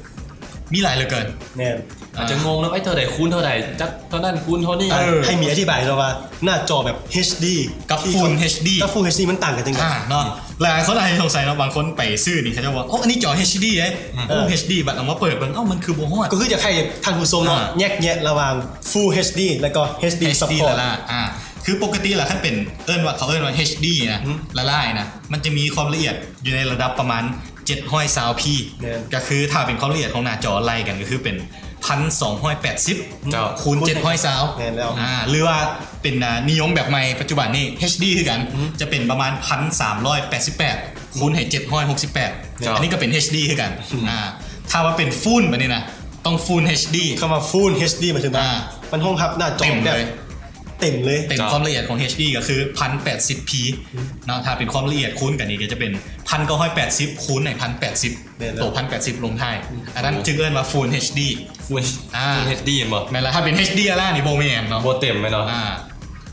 ມີຫຼາຍເຫຼືອເກີນ ແມ່ນ ອາດຈະງົງເນາະ ເອີ ເທົ່າໃດຄູນເທົ່າໃດ ຈັກເທົ່ານັ້ນຄູນເທົ່ານີ້ ເອີ ໃຫ້ມີອະທິບາຍເນາະວ່າ ໜ້າຈໍແບບ ເອັດດີ ກັບ Full ເອັດດີ ກັບ Full ເອັດດີ ມັນຕ່າງກັນຈັ່ງໃດ ອ່າ ເນາະ ຫຼາຍຄົນອາດຈະສົງໄສເນາະ ບາງຄົນໄປຊື້ນີ້ ເຂົາເຈົ້າວ່າ ໂອ້ ອັນນີ້ຈໍ ເອັດດີ ເດ້ ອືມ ໂອ້ ເອັດດີ ບັດເອົາມາເປີດເບິ່ງ ເອົ້າ ມັນຄືບໍ່ຮອດ ກໍຄືຢາກໃຫ້ທ່ານຜູ້ຊົມເນາະ ອ່າ ແຍກແຍະລະຫວ່າງ Full ເອັດດີ ແລ້ວກໍ ເອັດດີ ເອັດດີ Support ລ້າໆ ອ່າ ຄືປົກກະຕິລະ ຄັນເປັນ ເອີ້ນວ່າ ເຂົາເອີ້ນວ່າ ເອັດດີ ນະ ອືມ ລ້າໆ ນະ ມັນຈະມີຄວາມລະອຽດຢູ່ໃນລະດັບປະມານ ເຈັດຮ້ອຍຊາວພີ ແມ່ນ ກໍຄືຖ້າເປັນຄວາມລະອຽດຂອງໜ້າຈໍໄລ່ກັນ ກໍຄືເປັນ ພັນສອງຮ້ອຍແປດສິບ ເຈົ້າ ຄູນ ເຈັດຮ້ອຍຊາວ ແມ່ນແລ້ວ ອ່າ ຫຼືວ່າເປັນ ອ່າ ນິຍົມແບບໃໝ່ປັດຈຸບັນນີ້ ເອັດດີ ຄືກັນ ອືມ ຈະເປັນປະມານ ພັນສາມຮ້ອຍແປດສິບແປດ ຄູນໃຫ້ ເຈັດຮ້ອຍຫົກສິບແປດ ເຈົ້າ ອັນນີ້ກໍເປັນ ເອັດດີ ຄືກັນ ອືມ ອ່າ ຖ້າວ່າເປັນ Full ບັດນີ້ນະ ຕ້ອງ Full ເອັດດີ ຄຳວ່າ Full ເອັດດີ ໝາຍເຖິງວ່າ ອ່າ ມັນຮອງຮັບໜ້າຈໍແບບເຕັມເລີຍ ເຕັມເລີຍ ເຕັມ ເຈົ້າ ຄວາມລະອຽດຂອງ ເອັດດີ ກໍຄື ພັນແປດສິບພີ ອືມ ເນາະ ຖ້າເປັນຄວາມລະອຽດຄູນກັນນີ້ກໍຈະເປັນ ພັນເກົ້າຮ້ອຍແປດສິບ ຄູນໃຫ້ ພັນແປດສິບ ແມ່ນແລ້ວ ໂຕ ພັນແປດສິບ ລົງທ້າຍ ອືມ ອັນນັ້ນຈຶ່ງເອີ້ນວ່າ Full ເອັດດີ Full ອ່າ Full ເອັດດີ ແມ່ນບໍ່? ແມ່ນແລ້ວ ຖ້າເປັນ ເອັດດີ ອາຣາ ນີ້ບໍ່ແມ່ນເນາະ ບໍ່ເຕັມແມ່ນເນາະ ອ່າ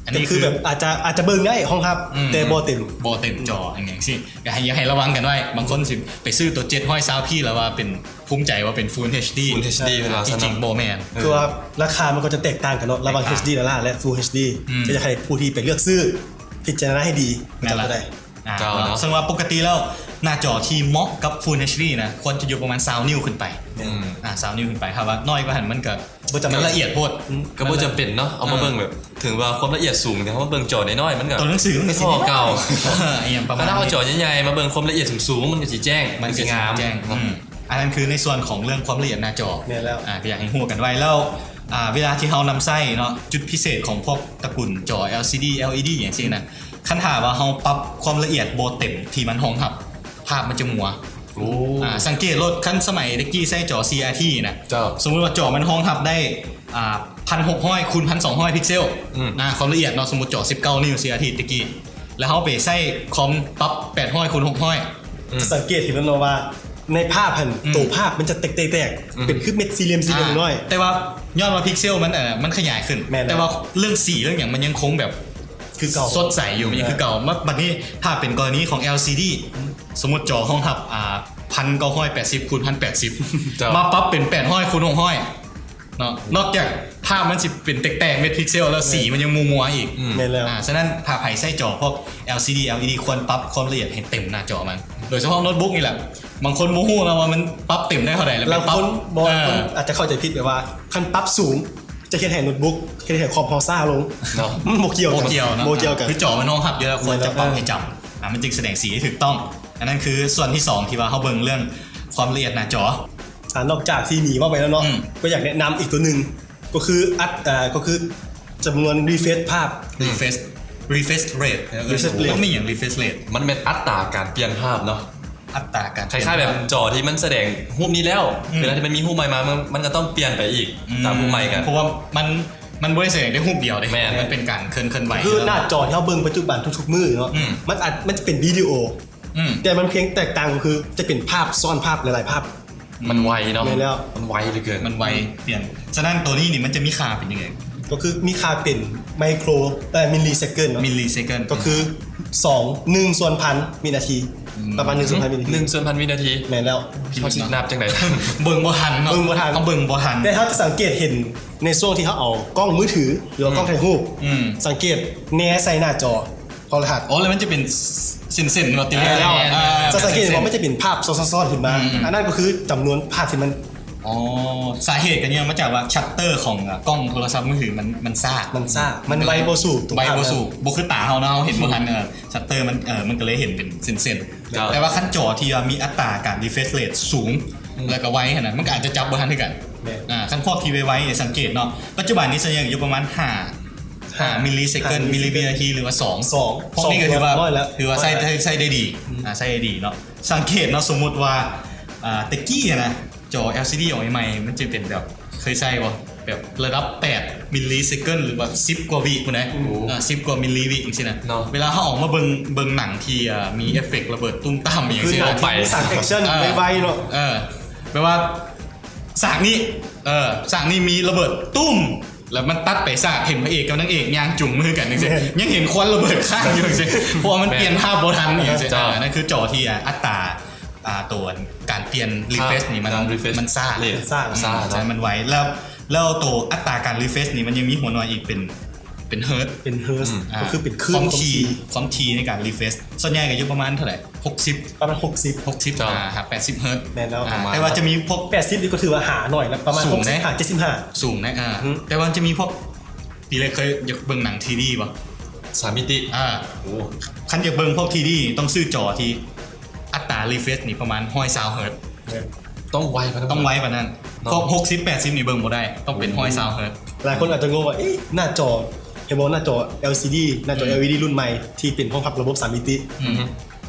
ອັນນີ້ຄື ຄືແບບ ອາດຈະ ອາດຈະເບິ່ງໄດ້ ຮອງຮັບ ອືມ ແຕ່ບໍ່ເຕັມ ບໍ່ເຕັມຈໍ ອືມ ຫຍັງຊີ້ ກໍໃຫ້ ຢາກໃຫ້ລະວັງກັນໄວ້ ບາງຄົນຊິໄປຊື້ໂຕ ເຈັດຮ້ອຍຊາວພີ ແລ້ວວ່າເປັນ ພູມໃຈວ່າເປັນ Full ເອັດດີ Full ເອັດດີ ເປັນວ່າຊັ້ນເນາະ ທີ່ຈິງບໍ່ແມ່ນ ເອີ ຄືວ່າລາຄາມັນກໍຈະແຕກຕ່າງກັນເນາະ ລະຫວ່າງ ແຕກຕ່າງ ເອັດດີ ແລະ Full ເອັດດີ ອືມ ກໍຢາກໃຫ້ຜູ້ທີ່ໄປເລືອກຊື້ ພິຈາລະນາໃຫ້ດີ ແມ່ນລະ ຈະໄດ້ ອ່າ ເຈົ້າເນາະ ເນາະ ເຊິ່ງວ່າປົກກະຕິແລ້ວ ໜ້າຈໍທີ່ເໝາະກັບ Full ເອັດດີ ນະ ຄວນຈະຢູ່ປະມານ ຊາວ ນິ້ວຂຶ້ນໄປ ອືມ ອ່າ ຊາວ ນິ້ວຂຶ້ນໄປ ຖ້າວ່ານ້ອຍກວ່າຫັ້ນ ມັນກໍ ບໍ່ຈຳເປັນ ມັນລະອຽດໂພດ ອືມ ກໍບໍ່ຈຳເປັນເນາະ ເອົາມາເບິ່ງແບບ ເອີ ເຖິງວ່າຄວາມລະອຽດສູງ ແຕ່ເຮົາມາເບິ່ງຈໍນ້ອຍໆ ມັນກໍ ຕົວໜັງສືມັນກໍຊິ ກໍພໍເກົ່າ ອີ່ຫຍັງປະມານນີ້ ຄັນເຮົາເອົາຈໍໃຫຍ່ໆ ມາເບິ່ງຄວາມລະອຽດສູງໆ ມັນກໍຊິແຈ້ງ ມັນກໍຊິງາມ ມັນກໍຊິແຈ້ງ ອືມ ອືມ ອັນນັ້ນຄືໃນສ່ວນຂອງເລື່ອງຄວາມລະອຽດໜ້າຈໍ ແມ່ນແລ້ວ ອ່າ ກໍຢາກໃຫ້ຮູ້ກັນໄວ້ ແລ້ວ ອ່າ ເວລາທີ່ເຮົານຳໃຊ້ເນາະ ຈຸດພິເສດຂອງພວກຕະກຸນຈໍ ແອລຊີດີ ແອລອີດີ ຫຍັງຊີ້ນະ ຄັນຖ້າວ່າເຮົາປັບຄວາມລະອຽດບໍ່ເຕັມທີ່ມັນຮອງຮັບ ພາບມັນຈະມົວ ໂອ້ ອ່າ ສັງເກດໂລດ ຄັນສະໄໝແຕ່ກີ້ໃຊ້ຈໍ ຊີອາທີ ນະ ເຈົ້າ ສົມມຸດວ່າຈໍມັນຮອງຮັບໄດ້ ອ່າ ພັນຫົກຮ້ອຍ ຄູນ ພັນສອງຮ້ອຍ ພິກເຊວ ອືມ ນະ ຄວາມລະອຽດເນາະ ສົມມຸດຈໍ ສິບເກົ້າ ນິ້ວ ຊີອາທີ ແຕ່ກີ້ ແລ້ວເຮົາໄປໃຊ້ຄອມປັບ ແປດຮ້ອຍ ຄູນ ຫົກຮ້ອຍ ອືມ ຈະສັງເກດເຫັນແມ່ນບໍ່ວ່າ ໃນພາບຫັ້ນ ອືມ ໂຕພາບມັນຈະແຕກໆ ອືມ ເປັນຄືເມັດສີ່ຫຼ່ຽມ ສີ່ຫຼ່ຽມ ອ່າ ນ້ອຍ ແຕ່ວ່າຍ້ອນວ່າພິກເຊວມັນ ເອີ ມັນຂະຫຍາຍຂຶ້ນ ແມ່ນແລ້ວ ແຕ່ວ່າເລື່ອງສີເລື່ອງຫຍັງມັນຍັງຄົງແບບ ຄືເກົ່າ ສົດໃສຢູ່ ແມ່ນ ຍັງຄືເກົ່າ ມາ ບັດນີ້ຖ້າເປັນກໍລະນີຂອງ ແອລຊີດີ ອືມ ສົມມຸດຈໍຮອງຮັບ ອ່າ ພັນເກົ້າຮ້ອຍແປດສິບ ຄູນ ພັນແປດສິບ ເຈົ້າ ມາປັບເປັນ ແປດຮ້ອຍ ຄູນ ຫົກຮ້ອຍ ເນາະ ນອກຈາກພາບມັນຊິເປັນແຕກໆ ເມັດພິກເຊວ ແລ້ວ ແມ່ນ ສີມັນຍັງມົວໆອີກ ອືມ ແມ່ນແລ້ວ ອ່າ ສະນັ້ນຖ້າໃຜໃຊ້ຈໍພວກ ແອລຊີດີ ແອລອີດີ ຄວນປັບຄວາມລະອຽດໃຫ້ເຕັມໜ້າຈໍມັນ ໂດຍສະເພາະໂນ້ດບຸກນີ້ແຫຼະ ບາງຄົນບໍ່ຮູ້ນະວ່າມັນປັບເຕັມໄດ້ເທົ່າໃດ ແລ້ວໄປປັບ ບາງຄົນ ເອີ ອາດຈະເຂົ້າໃຈຜິດ ແບບວ່າຄັນປັບສູງ ຈະເຮັດໃຫ້ໂນ້ດບຸກ ເຮັດໃຫ້ຄອມເຮົາຊ້າລົງເນາະ ມັນບໍ່ກ່ຽວ ບໍ່ກ່ຽວເນາະ ບໍ່ກ່ຽວກັນ ຄືຈໍມັນຮອງຮັບຢູ່ແລ້ວ ຄວນຈະປັບໃຫ້ຈຳ ອ່າ ມັນຈຶ່ງສະແດງສີໄດ້ຖືກຕ້ອງ ອັນນັ້ນຄືສ່ວນທີສອງ ທີ່ວ່າເຮົາເບິ່ງເລື່ອງຄວາມລະອຽດໜ້າຈໍ ອ່າ ນອກຈາກທີ່ມີເວົ້າໄປແລ້ວເນາະ ອືມ ກໍຢາກແນະນຳອີກຕົວໜຶ່ງ ກໍຄືອັດ ເອີ ກໍຄືຈຳນວນຣີເຟຣຊພາບ ຣີເຟຣຊ ຣີເຟຣຊເຣດ ຣີເຟຣຊເຣດ ມັນມີຫຍັງ ຣີເຟຣຊເຣດ ມັນແມ່ນອັດຕາການປ່ຽນພາບເນາະ ອັດຕາການ ຄ້າຍໆແບບຈໍທີ່ມັນສະແດງຮູບນີ້ແລ້ວ ອືມ ເວລາທີ່ມັນມີຮູບໃໝ່ມາ ມັນ ມັນກໍຕ້ອງປ່ຽນໄປອີກ ອືມ ຕາມຮູບໃໝ່ກັນ ເພາະວ່າມັນ ມັນບໍ່ໄດ້ສະແດງແຕ່ຮູບດຽວເດ້ ແມ່ນ ມັນເປັນການເຄື່ອນ ເຄື່ອນໄຫວ ຄືໜ້າຈໍທີ່ເຮົາເບິ່ງປັດຈຸບັນທຸກໆມື້ເນາະ ອືມ ມັນອາດ ມັນຈະເປັນວິດີໂອ ອືມ ແຕ່ມັນພຽງແຕກຕ່າງກໍຄືຈະເປັນພາບຊ້ອນພາບຫຼາຍໆພາບ. ມັນໄວເນາະ. ແມ່ນແລ້ວ. ມັນໄວເຫຼືອເກີນ. ມັນໄວປ່ຽນ. ສະນັ້ນໂຕນີ້ນີ້ມັນຈະມີຄ່າເປັນຈັ່ງໃດ? ກໍຄືມີຄ່າເປັນໄມໂຄຣ ເອີ ມິລລີເຊກເກີນເນາະ. ມິລລີເຊກເກີນ ກໍຄືສອງ ໜຶ່ງສ່ວນພັນວິນາທີ. ອືມ ປະມານໜຶ່ງສ່ວນພັນວິນາທີ. ໜຶ່ງສ່ວນພັນວິນາທີ. ແມ່ນແລ້ວ. ເຮົາຊິນັບຈັ່ງໃດ? ເບິ່ງບໍ່ທັນເນາະ. ເບິ່ງບໍ່ທັນ. ເຮົາເບິ່ງບໍ່ທັນ. ແຕ່ເຮົາຈະສັງເກດເຫັນໃນຊ່ວງທີ່ເຮົາເອົາກ້ອງມືຖື ຫຼືວ່າ ອືມ ກ້ອງຖ່າຍຮູບ ອືມ ສັງເກດແນໃສ່ໜ້າຈໍ ໂທລະທັດ. ອໍ ແລ້ວມັນຈະເປັນເສັ້ນໆເນາະ ຕິດກັນ. ແມ່ນແລ້ວ. ເອີ ຈະສັງເກດເຫັນວ່າມັນຈະເປັນພາບຊ້ອນໆຂຶ້ນມາ. ອືມໆ ອັນນັ້ນກໍຄືຈຳນວນພາບທີ່ມັນ ອໍ ສາເຫດກໍເນື່ອງມາຈາກວ່າຊັດເຕີຂອງ ອາ ກ້ອງໂທລະສັບມືຖືມັນ ມັນຊ້າ. ມັນຊ້າ. ອືມ ມັນໄວບໍ່ສູ້ຕົວ ໄວບໍ່ສູ້. ບໍ່ຄືຕາເຮົາເນາະ ເຮົາເຫັນບໍ່ທັນ. ເອີ ຊັດເຕີມັນ ເອີ ມັນກໍເລີຍເຫັນເປັນເສັ້ນໆ. ແຕ່ວ່າຄັນຈໍທີ່ວ່າມີອັດຕາການຣີເຟຣຊເຣດສູງ ອືມ ແລ້ວກໍໄວຂະໜາດນັ້ນ ມັນກໍອາດຈະຈັບບໍ່ທັນຄືກັນ. ແມ່ນ. ອາ ຄັນພວກທີ່ໄວໆນີ້ສັງເກດເນາະ ປັດຈຸບັນນີ້ສ່ວນໃຫຍ່ຢູ່ປະມານຫ້າ ຫ້າ ຫ້າມິລລີເຊກເກີນ ຫ້າມິລລີວິນາທີ ຫຼືວ່າສອງ ສອງ ພວກນີ້ກໍຖືວ່າ ຖືວ່າໃຊ້ ໃຊ້ໄດ້ດີ ອືມ ອາ ໃຊ້ໄດ້ດີເນາະ. ສັງເກດເນາະ ສົມມຸດວ່າ ອາ ແຕ່ກີ້ນະ ຈໍແອລຊີດີອອກໃໝ່ໆ ມັນຈະເປັນແບບ ເຄີຍໃຊ້ບໍ່? ແບບລະດັບແປດມິລລີເຊກເກີນ ຫຼືວ່າສິບກວ່າວິພຸ້ນນະ. ໂອ້ ເອີ ສິບກວ່າມິລລີວິຈັ່ງຊີ້ນະ. ເນາະ ເວລາເຮົາອອກມາເບິ່ງ ເບິ່ງໜັງທີ່ ເອີ ມີເອຟເຟັກລະເບີດຕຸ້ມຕາມອີ່ຫຍັງຊີ້ນະ ຄືໜັງທີ່ມີສາກແອັກຊັນ ເອີ ໄວໆເນາະ. ເອີ ແບບວ່າ ສາກນີ້ ເອີ ສາກນີ້ມີລະເບີດຕຸ້ມ ແລ້ວມັນຕັດໄປສາກເຫັນພະເອກກັບນາງເອກຍ່າງຈູງມືກັນຈັ່ງຊີ້ ຍັງເຫັນຄວັນລະເບີດຄ້າງຢູ່ຈັ່ງຊີ້ ເພາະວ່າມັນປ່ຽນພາບບໍ່ທັນອີກຈັ່ງຊີ້. ເຈົ້າ ອັນນັ້ນຄືຈໍທີ່ ອາ ອັດຕາ ອາ ໂຕການປ່ຽນຣີເຟຣຊນີ້ມັນ ມັນຊ້າ ມັນຊ້າ ອືມ ໃຊ່ ມັນໄວ. ແລ້ວ ແລ້ວໂຕອັດຕາການຣີເຟຣຊນີ້ມັນຍັງມີຫົວໜ່ວຍອີກເປັນ ເປັນເຮີດ ເປັນເຮີດ ອືມ ອາ ກໍຄືເປັນຄື້ນຄວາມຖີ່ ຄວາມຖີ່ໃນການຣີເຟຣຊ ສ່ວນໃຫຍ່ກໍຢູ່ປະມານເທົ່າໃດ? ຫົກສິບ ປະມານຫົກສິບ ຫົກສິບ ເຈົ້າ ຫາແປດສິບເຮີດ. ແມ່ນແລ້ວ. ອາ ແຕ່ວ່າຈະມີພວກ ແປດສິບນີ້ກໍຖືວ່າຫາໜ້ອຍແລ້ວ ປະມານຫົກສິບຫາເຈັດສິບຫ້າ ສູງເດ້ ສູງເດ້. ອາ ອືມ ແຕ່ວ່າຈະມີພວກ ປີເລັກເຄີຍຢາກເບິ່ງໜັງທຣີດີບໍ່? ສາມມິຕິ. ອາ ໂອ້ ຄັນຢາກເບິ່ງພວກທຣີດີຕ້ອງຊື້ຈໍທີ່ອັດຕາຣີເຟຣຊນີ້ປະມານຮ້ອຍຊາວເຮີດ. ແມ່ນ. ຕ້ອງໄວປານນັ້ນ ຕ້ອງໄວປານນັ້ນເນາະ. ພວກຫົກສິບ ແປດສິບນີ້ເບິ່ງບໍ່ໄດ້ ຕ້ອງເປັນຮ້ອຍຊາວເຮີດ. ຫຼາຍຄົນອາດຈະງົງວ່າ ເອີ ໜ້າຈໍ ເຫັນບໍ່ ໜ້າຈໍແອລຊີດີ ໜ້າຈໍ ອືມ ແອລອີດີ ລຸ້ນໃໝ່ທີ່ເປັນຮອງຮັບລະບົບສາມມິຕິ. ອືມ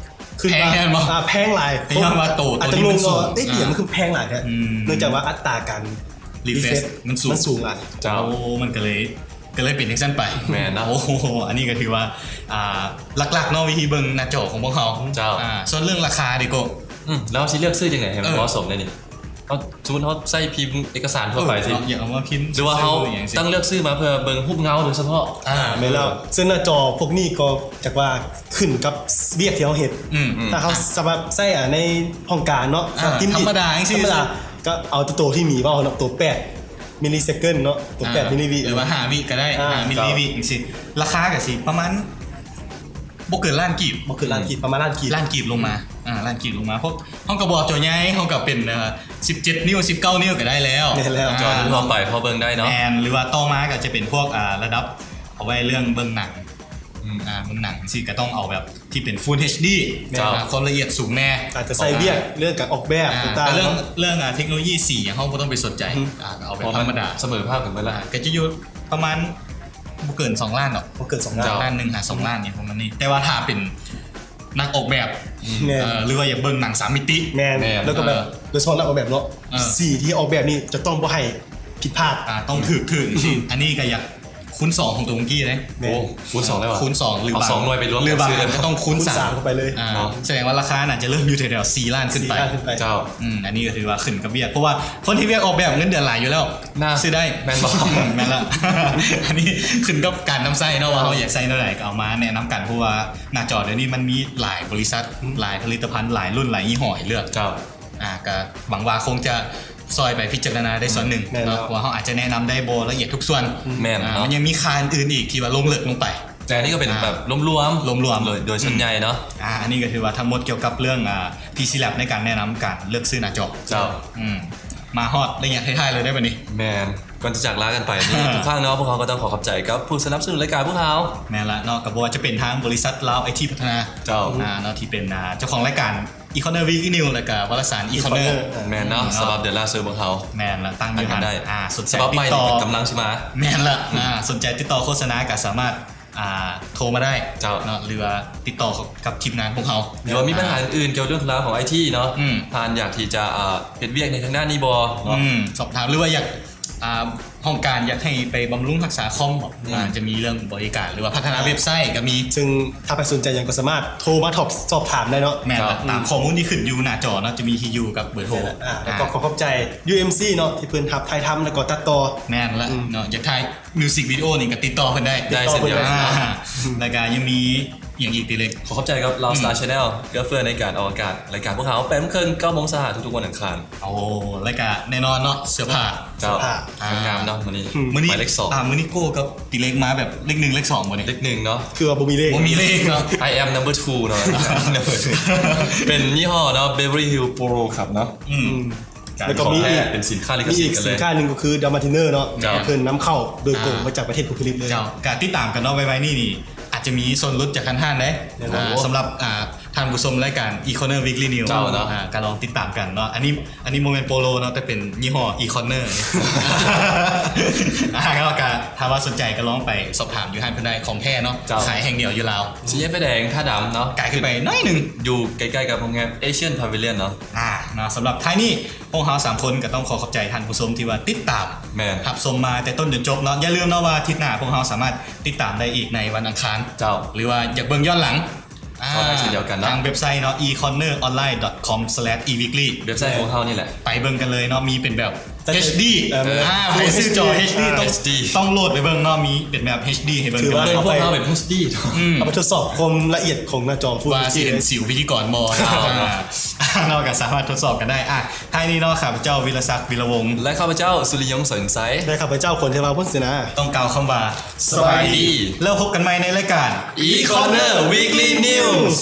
ຄື ແພງແມ່ນບໍ່? ອາ ແພງຫຼາຍ. ເພງວ່າໂຕ ອາດຈະງົງວ່າ ເອີ ອີ່ຫຍັງມັນຄືແພງຫຼາຍແທ້? ອືມ ເນື່ອງຈາກວ່າອັດຕາການ ຣີເຟຣຊ ຣີເຟຣຊ ມັນສູງ ມັນສູງຫຼາຍ. ເຈົ້າ ໂອ້ ມັນກໍເລີຍ ກໍເລີຍເປັນຈັ່ງຊັ້ນໄປ. ແມ່ນເນາະ. ໂອ້ໂຫ ອັນນີ້ກໍຖືວ່າ ອ່າ ຫຼັກໆເນາະ ວິທີເບິ່ງໜ້າຈໍຂອງພວກເຮົາ. ເຈົ້າ ອ່າ ສ່ວນເລື່ອງລາຄາເດໂກ? ອືມ ແລ້ວເຮົາຊິເລືອກຊື້ຈັ່ງໃດໃຫ້ມັນເໝາະສົມໄດນີ້? ເອີ ເຮົາ ສົມມຸດເຮົາໃຊ້ພິມເອກະສານທົ່ວໄປ ເອີ ຊິ ເນາະ ຢາກເອົາມາພິມ ຫຼືວ່າເຮົາ ຊື່ໆຫຍັງຊີ້ ຕ້ອງເລືອກຊື້ມາເພື່ອເບິ່ງຮູບເງົາໂດຍສະເພາະ. ອ່າ ແມ່ນແລ້ວ. ເຊິ່ງໜ້າຈໍພວກນີ້ກໍຈະວ່າຂຶ້ນກັບວຽກທີ່ເຮົາເຮັດ. ອືມ ຖ້າເຮົາ ອ່າ ສຳລັບໃຊ້ ອ່າ ໃນຫ້ອງການເນາະ ອ່າ ທຳມະດາຈັ່ງຊີ້ ທຳມະດາ ກໍເອົາແຕ່ໂຕທີ່ມີ ເວົ້າເນາະ ໂຕແປດມິລລີເຊກເກີນເນາະ ໂຕແປດ ອ່າ ມິລລີວິ ຫຼືວ່າຫ້າວິກໍໄດ້ ອ່າ ຫ້າມິລລີວິຈັ່ງຊີ້. ລາຄາກໍຊິປະມານ ບໍ່ເກີນລ້ານກີບ ບໍ່ເກີນລ້ານກີບ ອືມ ປະມານລ້ານກີບ ລ້ານກີບລົງມາ. ອ່າ ລ້ານກີບລົງມາ ພວກເຮົາກໍບໍ່ເອົາຈໍໃຫຍ່ ເຮົາກໍເປັນ ເອີ ສິບເຈັດນິ້ວ ສິບເກົ້ານິ້ວກໍໄດ້ແລ້ວ. ແມ່ນແລ້ວ. ອ່າ ຈໍທົ່ວໄປພໍເບິ່ງໄດ້ເນາະ. ແມ່ນ. ຫຼືວ່າຕໍ່ມາກໍຈະເປັນພວກ ອ່າ ລະດັບ ເອົາໄວ້ເລື່ອງເບິ່ງໜັງ. ອືມ ອ່າ ເບິ່ງໜັງຈັ່ງຊີ້ກໍຕ້ອງເອົາແບບທີ່ເປັນ Full ເອັດດີ ແມ່ນ ອ່າ ຄວາມລະອຽດສູງແດ່. ອາດຈະໃສ່ວຽກ ອ່າ ເລື່ອງການອອກແບບ ອ່າ ຕ່າງໆ ແຕ່ເລື່ອງ ເລື່ອງ ອ່າ ເທັກໂນໂລຢີສີເຮົາບໍ່ຕ້ອງໄປສົນໃຈ. ອືມ ອ່າ ເອົາແບບທຳມະດາ ສະເໝີພາບກັນໄປລະ ອ່າ ກໍຈະຢູ່ປະມານ ບໍ່ເກີນສອງລ້ານດອກ ບໍ່ເກີນສອງລ້ານ ລ້ານໜຶ່ງຫາສອງລ້ານນີ້ ປະມານນີ້. ແຕ່ວ່າຖ້າເປັນນັກອອກແບບ ອືມ ແມ່ນ ເອີ ຫຼືວ່າຢາກເບິ່ງໜັງສາມມິຕິ ແມ່ນ ແມ່ນ ແລ້ວກໍແບບ ເອີ ໂດຍສະເພາະນັກອອກແບບເນາະ ເອີ ສີທີ່ອອກແບບນີ້ຈະຕ້ອງບໍ່ໃຫ້ຜິດພາດ ອ່າ ຕ້ອງຖືກ ຖືກ ອືມ ອັນນີ້ກໍຢາກຄູນສອງຂອງໂຕເມື່ອກີ້ເດ້. ແມ່ນ ໂອ້ ຄູນສອງເລີຍຫວາ? ຄູນສອງ ຫຼື ເອົາສອງໜ່ວຍໄປລວມ ຫຼືບາງອັນກໍຕ້ອງຄູນສາມ ຄູນສາມເຂົ້າໄປເລີຍ ອ່າ ເນາະ. ສະແດງວ່າລາຄາໜ້າຈະເລີ່ມຢູ່ແຖວໆສີ່ລ້ານຂຶ້ນໄປ ສີ່ລ້ານຂຶ້ນໄປ. ເຈົ້າ ອືມ ອັນນີ້ກໍຖືວ່າຂຶ້ນກັບວຽກ ເພາະວ່າຄົນທີ່ວຽກອອກແບບເງິນເດືອນຫຼາຍຢູ່ແລ້ວ ນະ ຊື້ໄດ້. ແມ່ນບໍ່? ແມ່ນລະ ອັນນີ້ຂຶ້ນກັບການນຳໃຊ້ເນາະ ວ່າເຮົາຢາກໃຊ້ແນວໃດ ກໍເອົາມາແນະນຳກັນ ເພາະວ່າໜ້າຈໍດຽວນີ້ມັນມີຫຼາຍບໍລິສັດ ອືມ ຫຼາຍຜະລິດຕະພັນ ຫຼາຍລຸ້ນ ຫຼາຍຍີ່ຫໍ້ໃຫ້ເລືອກ. ເຈົ້າ ອ່າ ກໍຫວັງວ່າຄົງຈະຊ່ອຍໄປພິຈາລະນາໄດ້ສ່ວນໜຶ່ງ ອືມ ເນາະ ແມ່ນແລ້ວ ວ່າເຮົາອາດຈະແນະນຳໄດ້ບໍ່ລະອຽດທຸກສ່ວນ. ອືມ ແມ່ນ ອ່າ ເນາະ ມັນຍັງມີຄ່າອື່ນໆອີກທີ່ວ່າລົງເລິກລົງໄປ. ແຕ່ອັນນີ້ກໍເປັນ ອ່າ ແບບລວມໆ ລວມໆ ໂດຍ ໂດຍສ່ວນໃຫຍ່ເນາະ. ອືມ ອ່າ ອັນນີ້ກໍຖືວ່າທັງໝົດກ່ຽວກັບເລື່ອງ ອ່າ ພີຊີແລັບ ໃນການແນະນຳການເລືອກຊື້ໜ້າຈໍ. ເຈົ້າ ອືມ ມາຮອດໄລຍະທ້າຍໆເລີຍເດ້ບັດນີ້. ແມ່ນ ກ່ອນຈະຈາກລາກັນໄປນີ້ ທຸກຄັ້ງເນາະ ພວກເຮົາກໍຕ້ອງຂໍຂອບໃຈກັບຜູ້ສະໜັບສະໜູນລາຍການພວກເຮົາ. ແມ່ນລະເນາະ ກໍບໍ່ວ່າຈະເປັນທາງບໍລິສັດລາວໄອທີພັດທະນາ. ເຈົ້າ ອືມ ອ່າ ເນາະ ທີ່ເປັນ ອ່າ ເຈົ້າຂອງລາຍການ ອີຄອນເນີ ວີກລີນິວ ແລ້ວກໍວາລະສານ ອີຄອນເນີ. ແມ່ນເນາະ ສຳລັບເດືອນລາວເຊີເບິ່ງເຮົາ. ແມ່ນລະ ຕັ້ງຢູ່ຫັ້ນ. ອ່າ ສົນໃຈຕິດຕໍ່ ສະບັບໃໝ່ນີ້ກໍກຳລັງຊິມາ. ແມ່ນລະ ອ່າ ສົນໃຈຕິດຕໍ່ໂຄສະນາກໍສາມາດ ອ່າ ໂທມາໄດ້. ເຈົ້າ ເນາະ ຫຼືວ່າຕິດຕໍ່ກັບທີມງານພວກເຮົາ ຫຼືວ່າມີບັນຫາອື່ນໆກ່ຽວເລື່ອງລາວຂອງໄອທີເນາະ. ອືມ ທ່ານຢາກທີ່ຈະ ອ່າ ເຮັດວຽກໃນທາງດ້ານນີ້ບໍ່ເນາະ? ອືມ ສອບຖາມ ຫຼືວ່າຢາກ ອ່າ ຫ້ອງການຢາກໃຫ້ໄປບຳລຸງຮັກສາຄອມບໍ ອືມ ອາ ຈະມີເລື່ອງບໍລິການ ຫຼືວ່າພັດທະນາເວັບໄຊກໍມີ ເຊິ່ງຖ້າໃຜສົນໃຈຫຍັງກໍສາມາດໂທມາສອບຖາມໄດ້ເນາະ ແມ່ນລະ ຕາມຂໍ້ມູນທີ່ຂຶ້ນຢູ່ໜ້າຈໍເນາະ ຈະມີທີ່ຢູ່ກັບເບີໂທ ແລ້ວກໍຂໍຂອບໃຈ ຢູເອັມຊີ ເນາະ ທີ່ເພິ່ນຮັບຖ່າຍທຳ ແລ້ວກໍຕັດຕໍ່ ແມ່ນລະເນາະ ຢາກຖ່າຍ music video ນີ້ກໍຕິດຕໍ່ເພິ່ນໄດ້ ໄດ້ເຊັ່ນດຽວກັນ ແລ້ວກໍຍັງມີຫຍັງອີກຕິເລັກ ຂໍຂອບໃຈກັບ Loud Star Channel ເອື້ອເຟື້ອໃນການອອກອາກາດລາຍການພວກເຮົາ ແປດໂມງເຄິ່ງ ເກົ້າໂມງສະຫະທຸກໆວັນອັງຄານ ໂອ້ ແລ້ວກະແນ່ນອນເນາະ ເສື້ອຜ້າ ເຈົ້າ ເສື້ອຜ້າ ອ່າ ງາມເນາະມື້ນີ້ ອືມ ໝາຍເລກສອງ ອ່າ ມື້ນີ້ໂກ້ກັບຕິເລັກມາແບບເລກໜຶ່ງເລກສອງບໍ່ນີ້ ເລກໜຶ່ງເນາະ ຄືວ່າບໍ່ມີເລກ ບໍ່ມີເລກເນາະ I am number two ເນາະ number two ເປັນຍີ່ຫໍ້ເນາະ Beverly Hills Polo Club ເນາະ ອືມ ອືມ ແລ້ວກໍມີອີກ ເປັນສິນຄ້າລິຂະສິດກັນເລີຍ ສິນຄ້າໜຶ່ງກໍຄື Dalmatiner ເນາະ ເຈົ້າ ເພິ່ນນຳເຂົ້າໂດຍກົງ ອ່າ ມາຈາກປະເທດໂປຣຕຸເກດເລີຍ ເຈົ້າ ກະຕິດຕາມກັນເນາະ ໄວໆນີ້ນີ້ ອາດຈະມີສ່ວນຫຼຸດຈາກທາງຮ້ານເດ້ ແນ່ນອນ ອ່າ ສຳລັບ ອ່າ ທ່ານຜູ້ຊົມລາຍການ E-Corner Weekly News ເຈົ້າເນາະ ອ່າ ກໍລອງຕິດຕາມກັນເນາະ ອັນນີ້ ອັນນີ້ບໍ່ແມ່ນໂປໂລເນາະ ແຕ່ເປັນຍີ່ຫໍ້ E-Corner ອ່າ ແລ້ວກໍຖ້າວ່າສົນໃຈກໍລອງໄປສອບຖາມຢູ່ຮ້ານເພິ່ນໄດ້ ຂອງແທ້ເນາະ ເຈົ້າ ຂາຍແຫ່ງດຽວຢູ່ລາວ ສີ່ແຍກໄຟແດງ ທ່າດຳເນາະ ກາຍຂຶ້ນໄປໜ້ອຍໜຶ່ງ ຢູ່ໃກ້ໆກັບໂຮງແຮມ Asian Pavilion ເນາະ ອ່າ ເນາະ ສຳລັບທ້າຍນີ້ ພວກເຮົາສາມຄົນກໍຕ້ອງຂໍຂອບໃຈທ່ານຜູ້ຊົມທີ່ວ່າຕິດຕາມ ແມ່ນ ຮັບຊົມມາແຕ່ຕົ້ນຈົນຈົບເນາະ ຢ່າລືມເນາະວ່າອາທິດໜ້າພວກເຮົາສາມາດຕິດຕາມໄດ້ອີກໃນວັນອັງຄານ ເຈົ້າ ຫຼືວ່າຢາກເບິ່ງຍ້ອນຫຼັງ ອ່າ ກໍໄດ້ເຊັ່ນດຽວກັນເນາະ ທາງເວັບໄຊເນາະ e corner online dot com slash e weekly ເວັບໄຊຂອງເຮົານີ້ແຫຼະ ໄປເບິ່ງກັນເລີຍເນາະ ມີເປັນແບບ ເອີ ເອັດດີ ເອີ ອ່າ ໃຜຊື້ຈໍ ເອັດດີ ຕ້ອງ ເອັດດີ ຕ້ອງໂຫຼດໄປເບິ່ງເນາະ ມີເປັນແບບ ເອັດດີ ໃຫ້ເບິ່ງ ຄືວ່າ ເບິ່ງພວກເຮົາແບບ HD ອືມ ເອົາໄປທົດສອບຄວາມລະອຽດຂອງໜ້າຈໍ Full ວ່າຊິເຫັນ HD ເລີຍ ສິວພິທີກອນບໍ່ ເຈົ້າ ເນາະ ກໍສາມາດທົດສອບກັນໄດ້ ອ່າ ທ້າຍນີ້ເນາະ ຂ້າພະເຈົ້າ ວິລະສັກ ວິລະວົງ ແລະ ຂ້າພະເຈົ້າ ສຸລິຍົງ ສອນໃສ ແລະ ຂ້າພະເຈົ້າ ຄົນເທວາ ພົນເສນາ ຕ້ອງກ່າວຄຳວ່າ ສະບາຍດີ ສະບາຍດີ ແລ້ວພົບກັນໃໝ່ໃນລາຍການ E-Corner Weekly News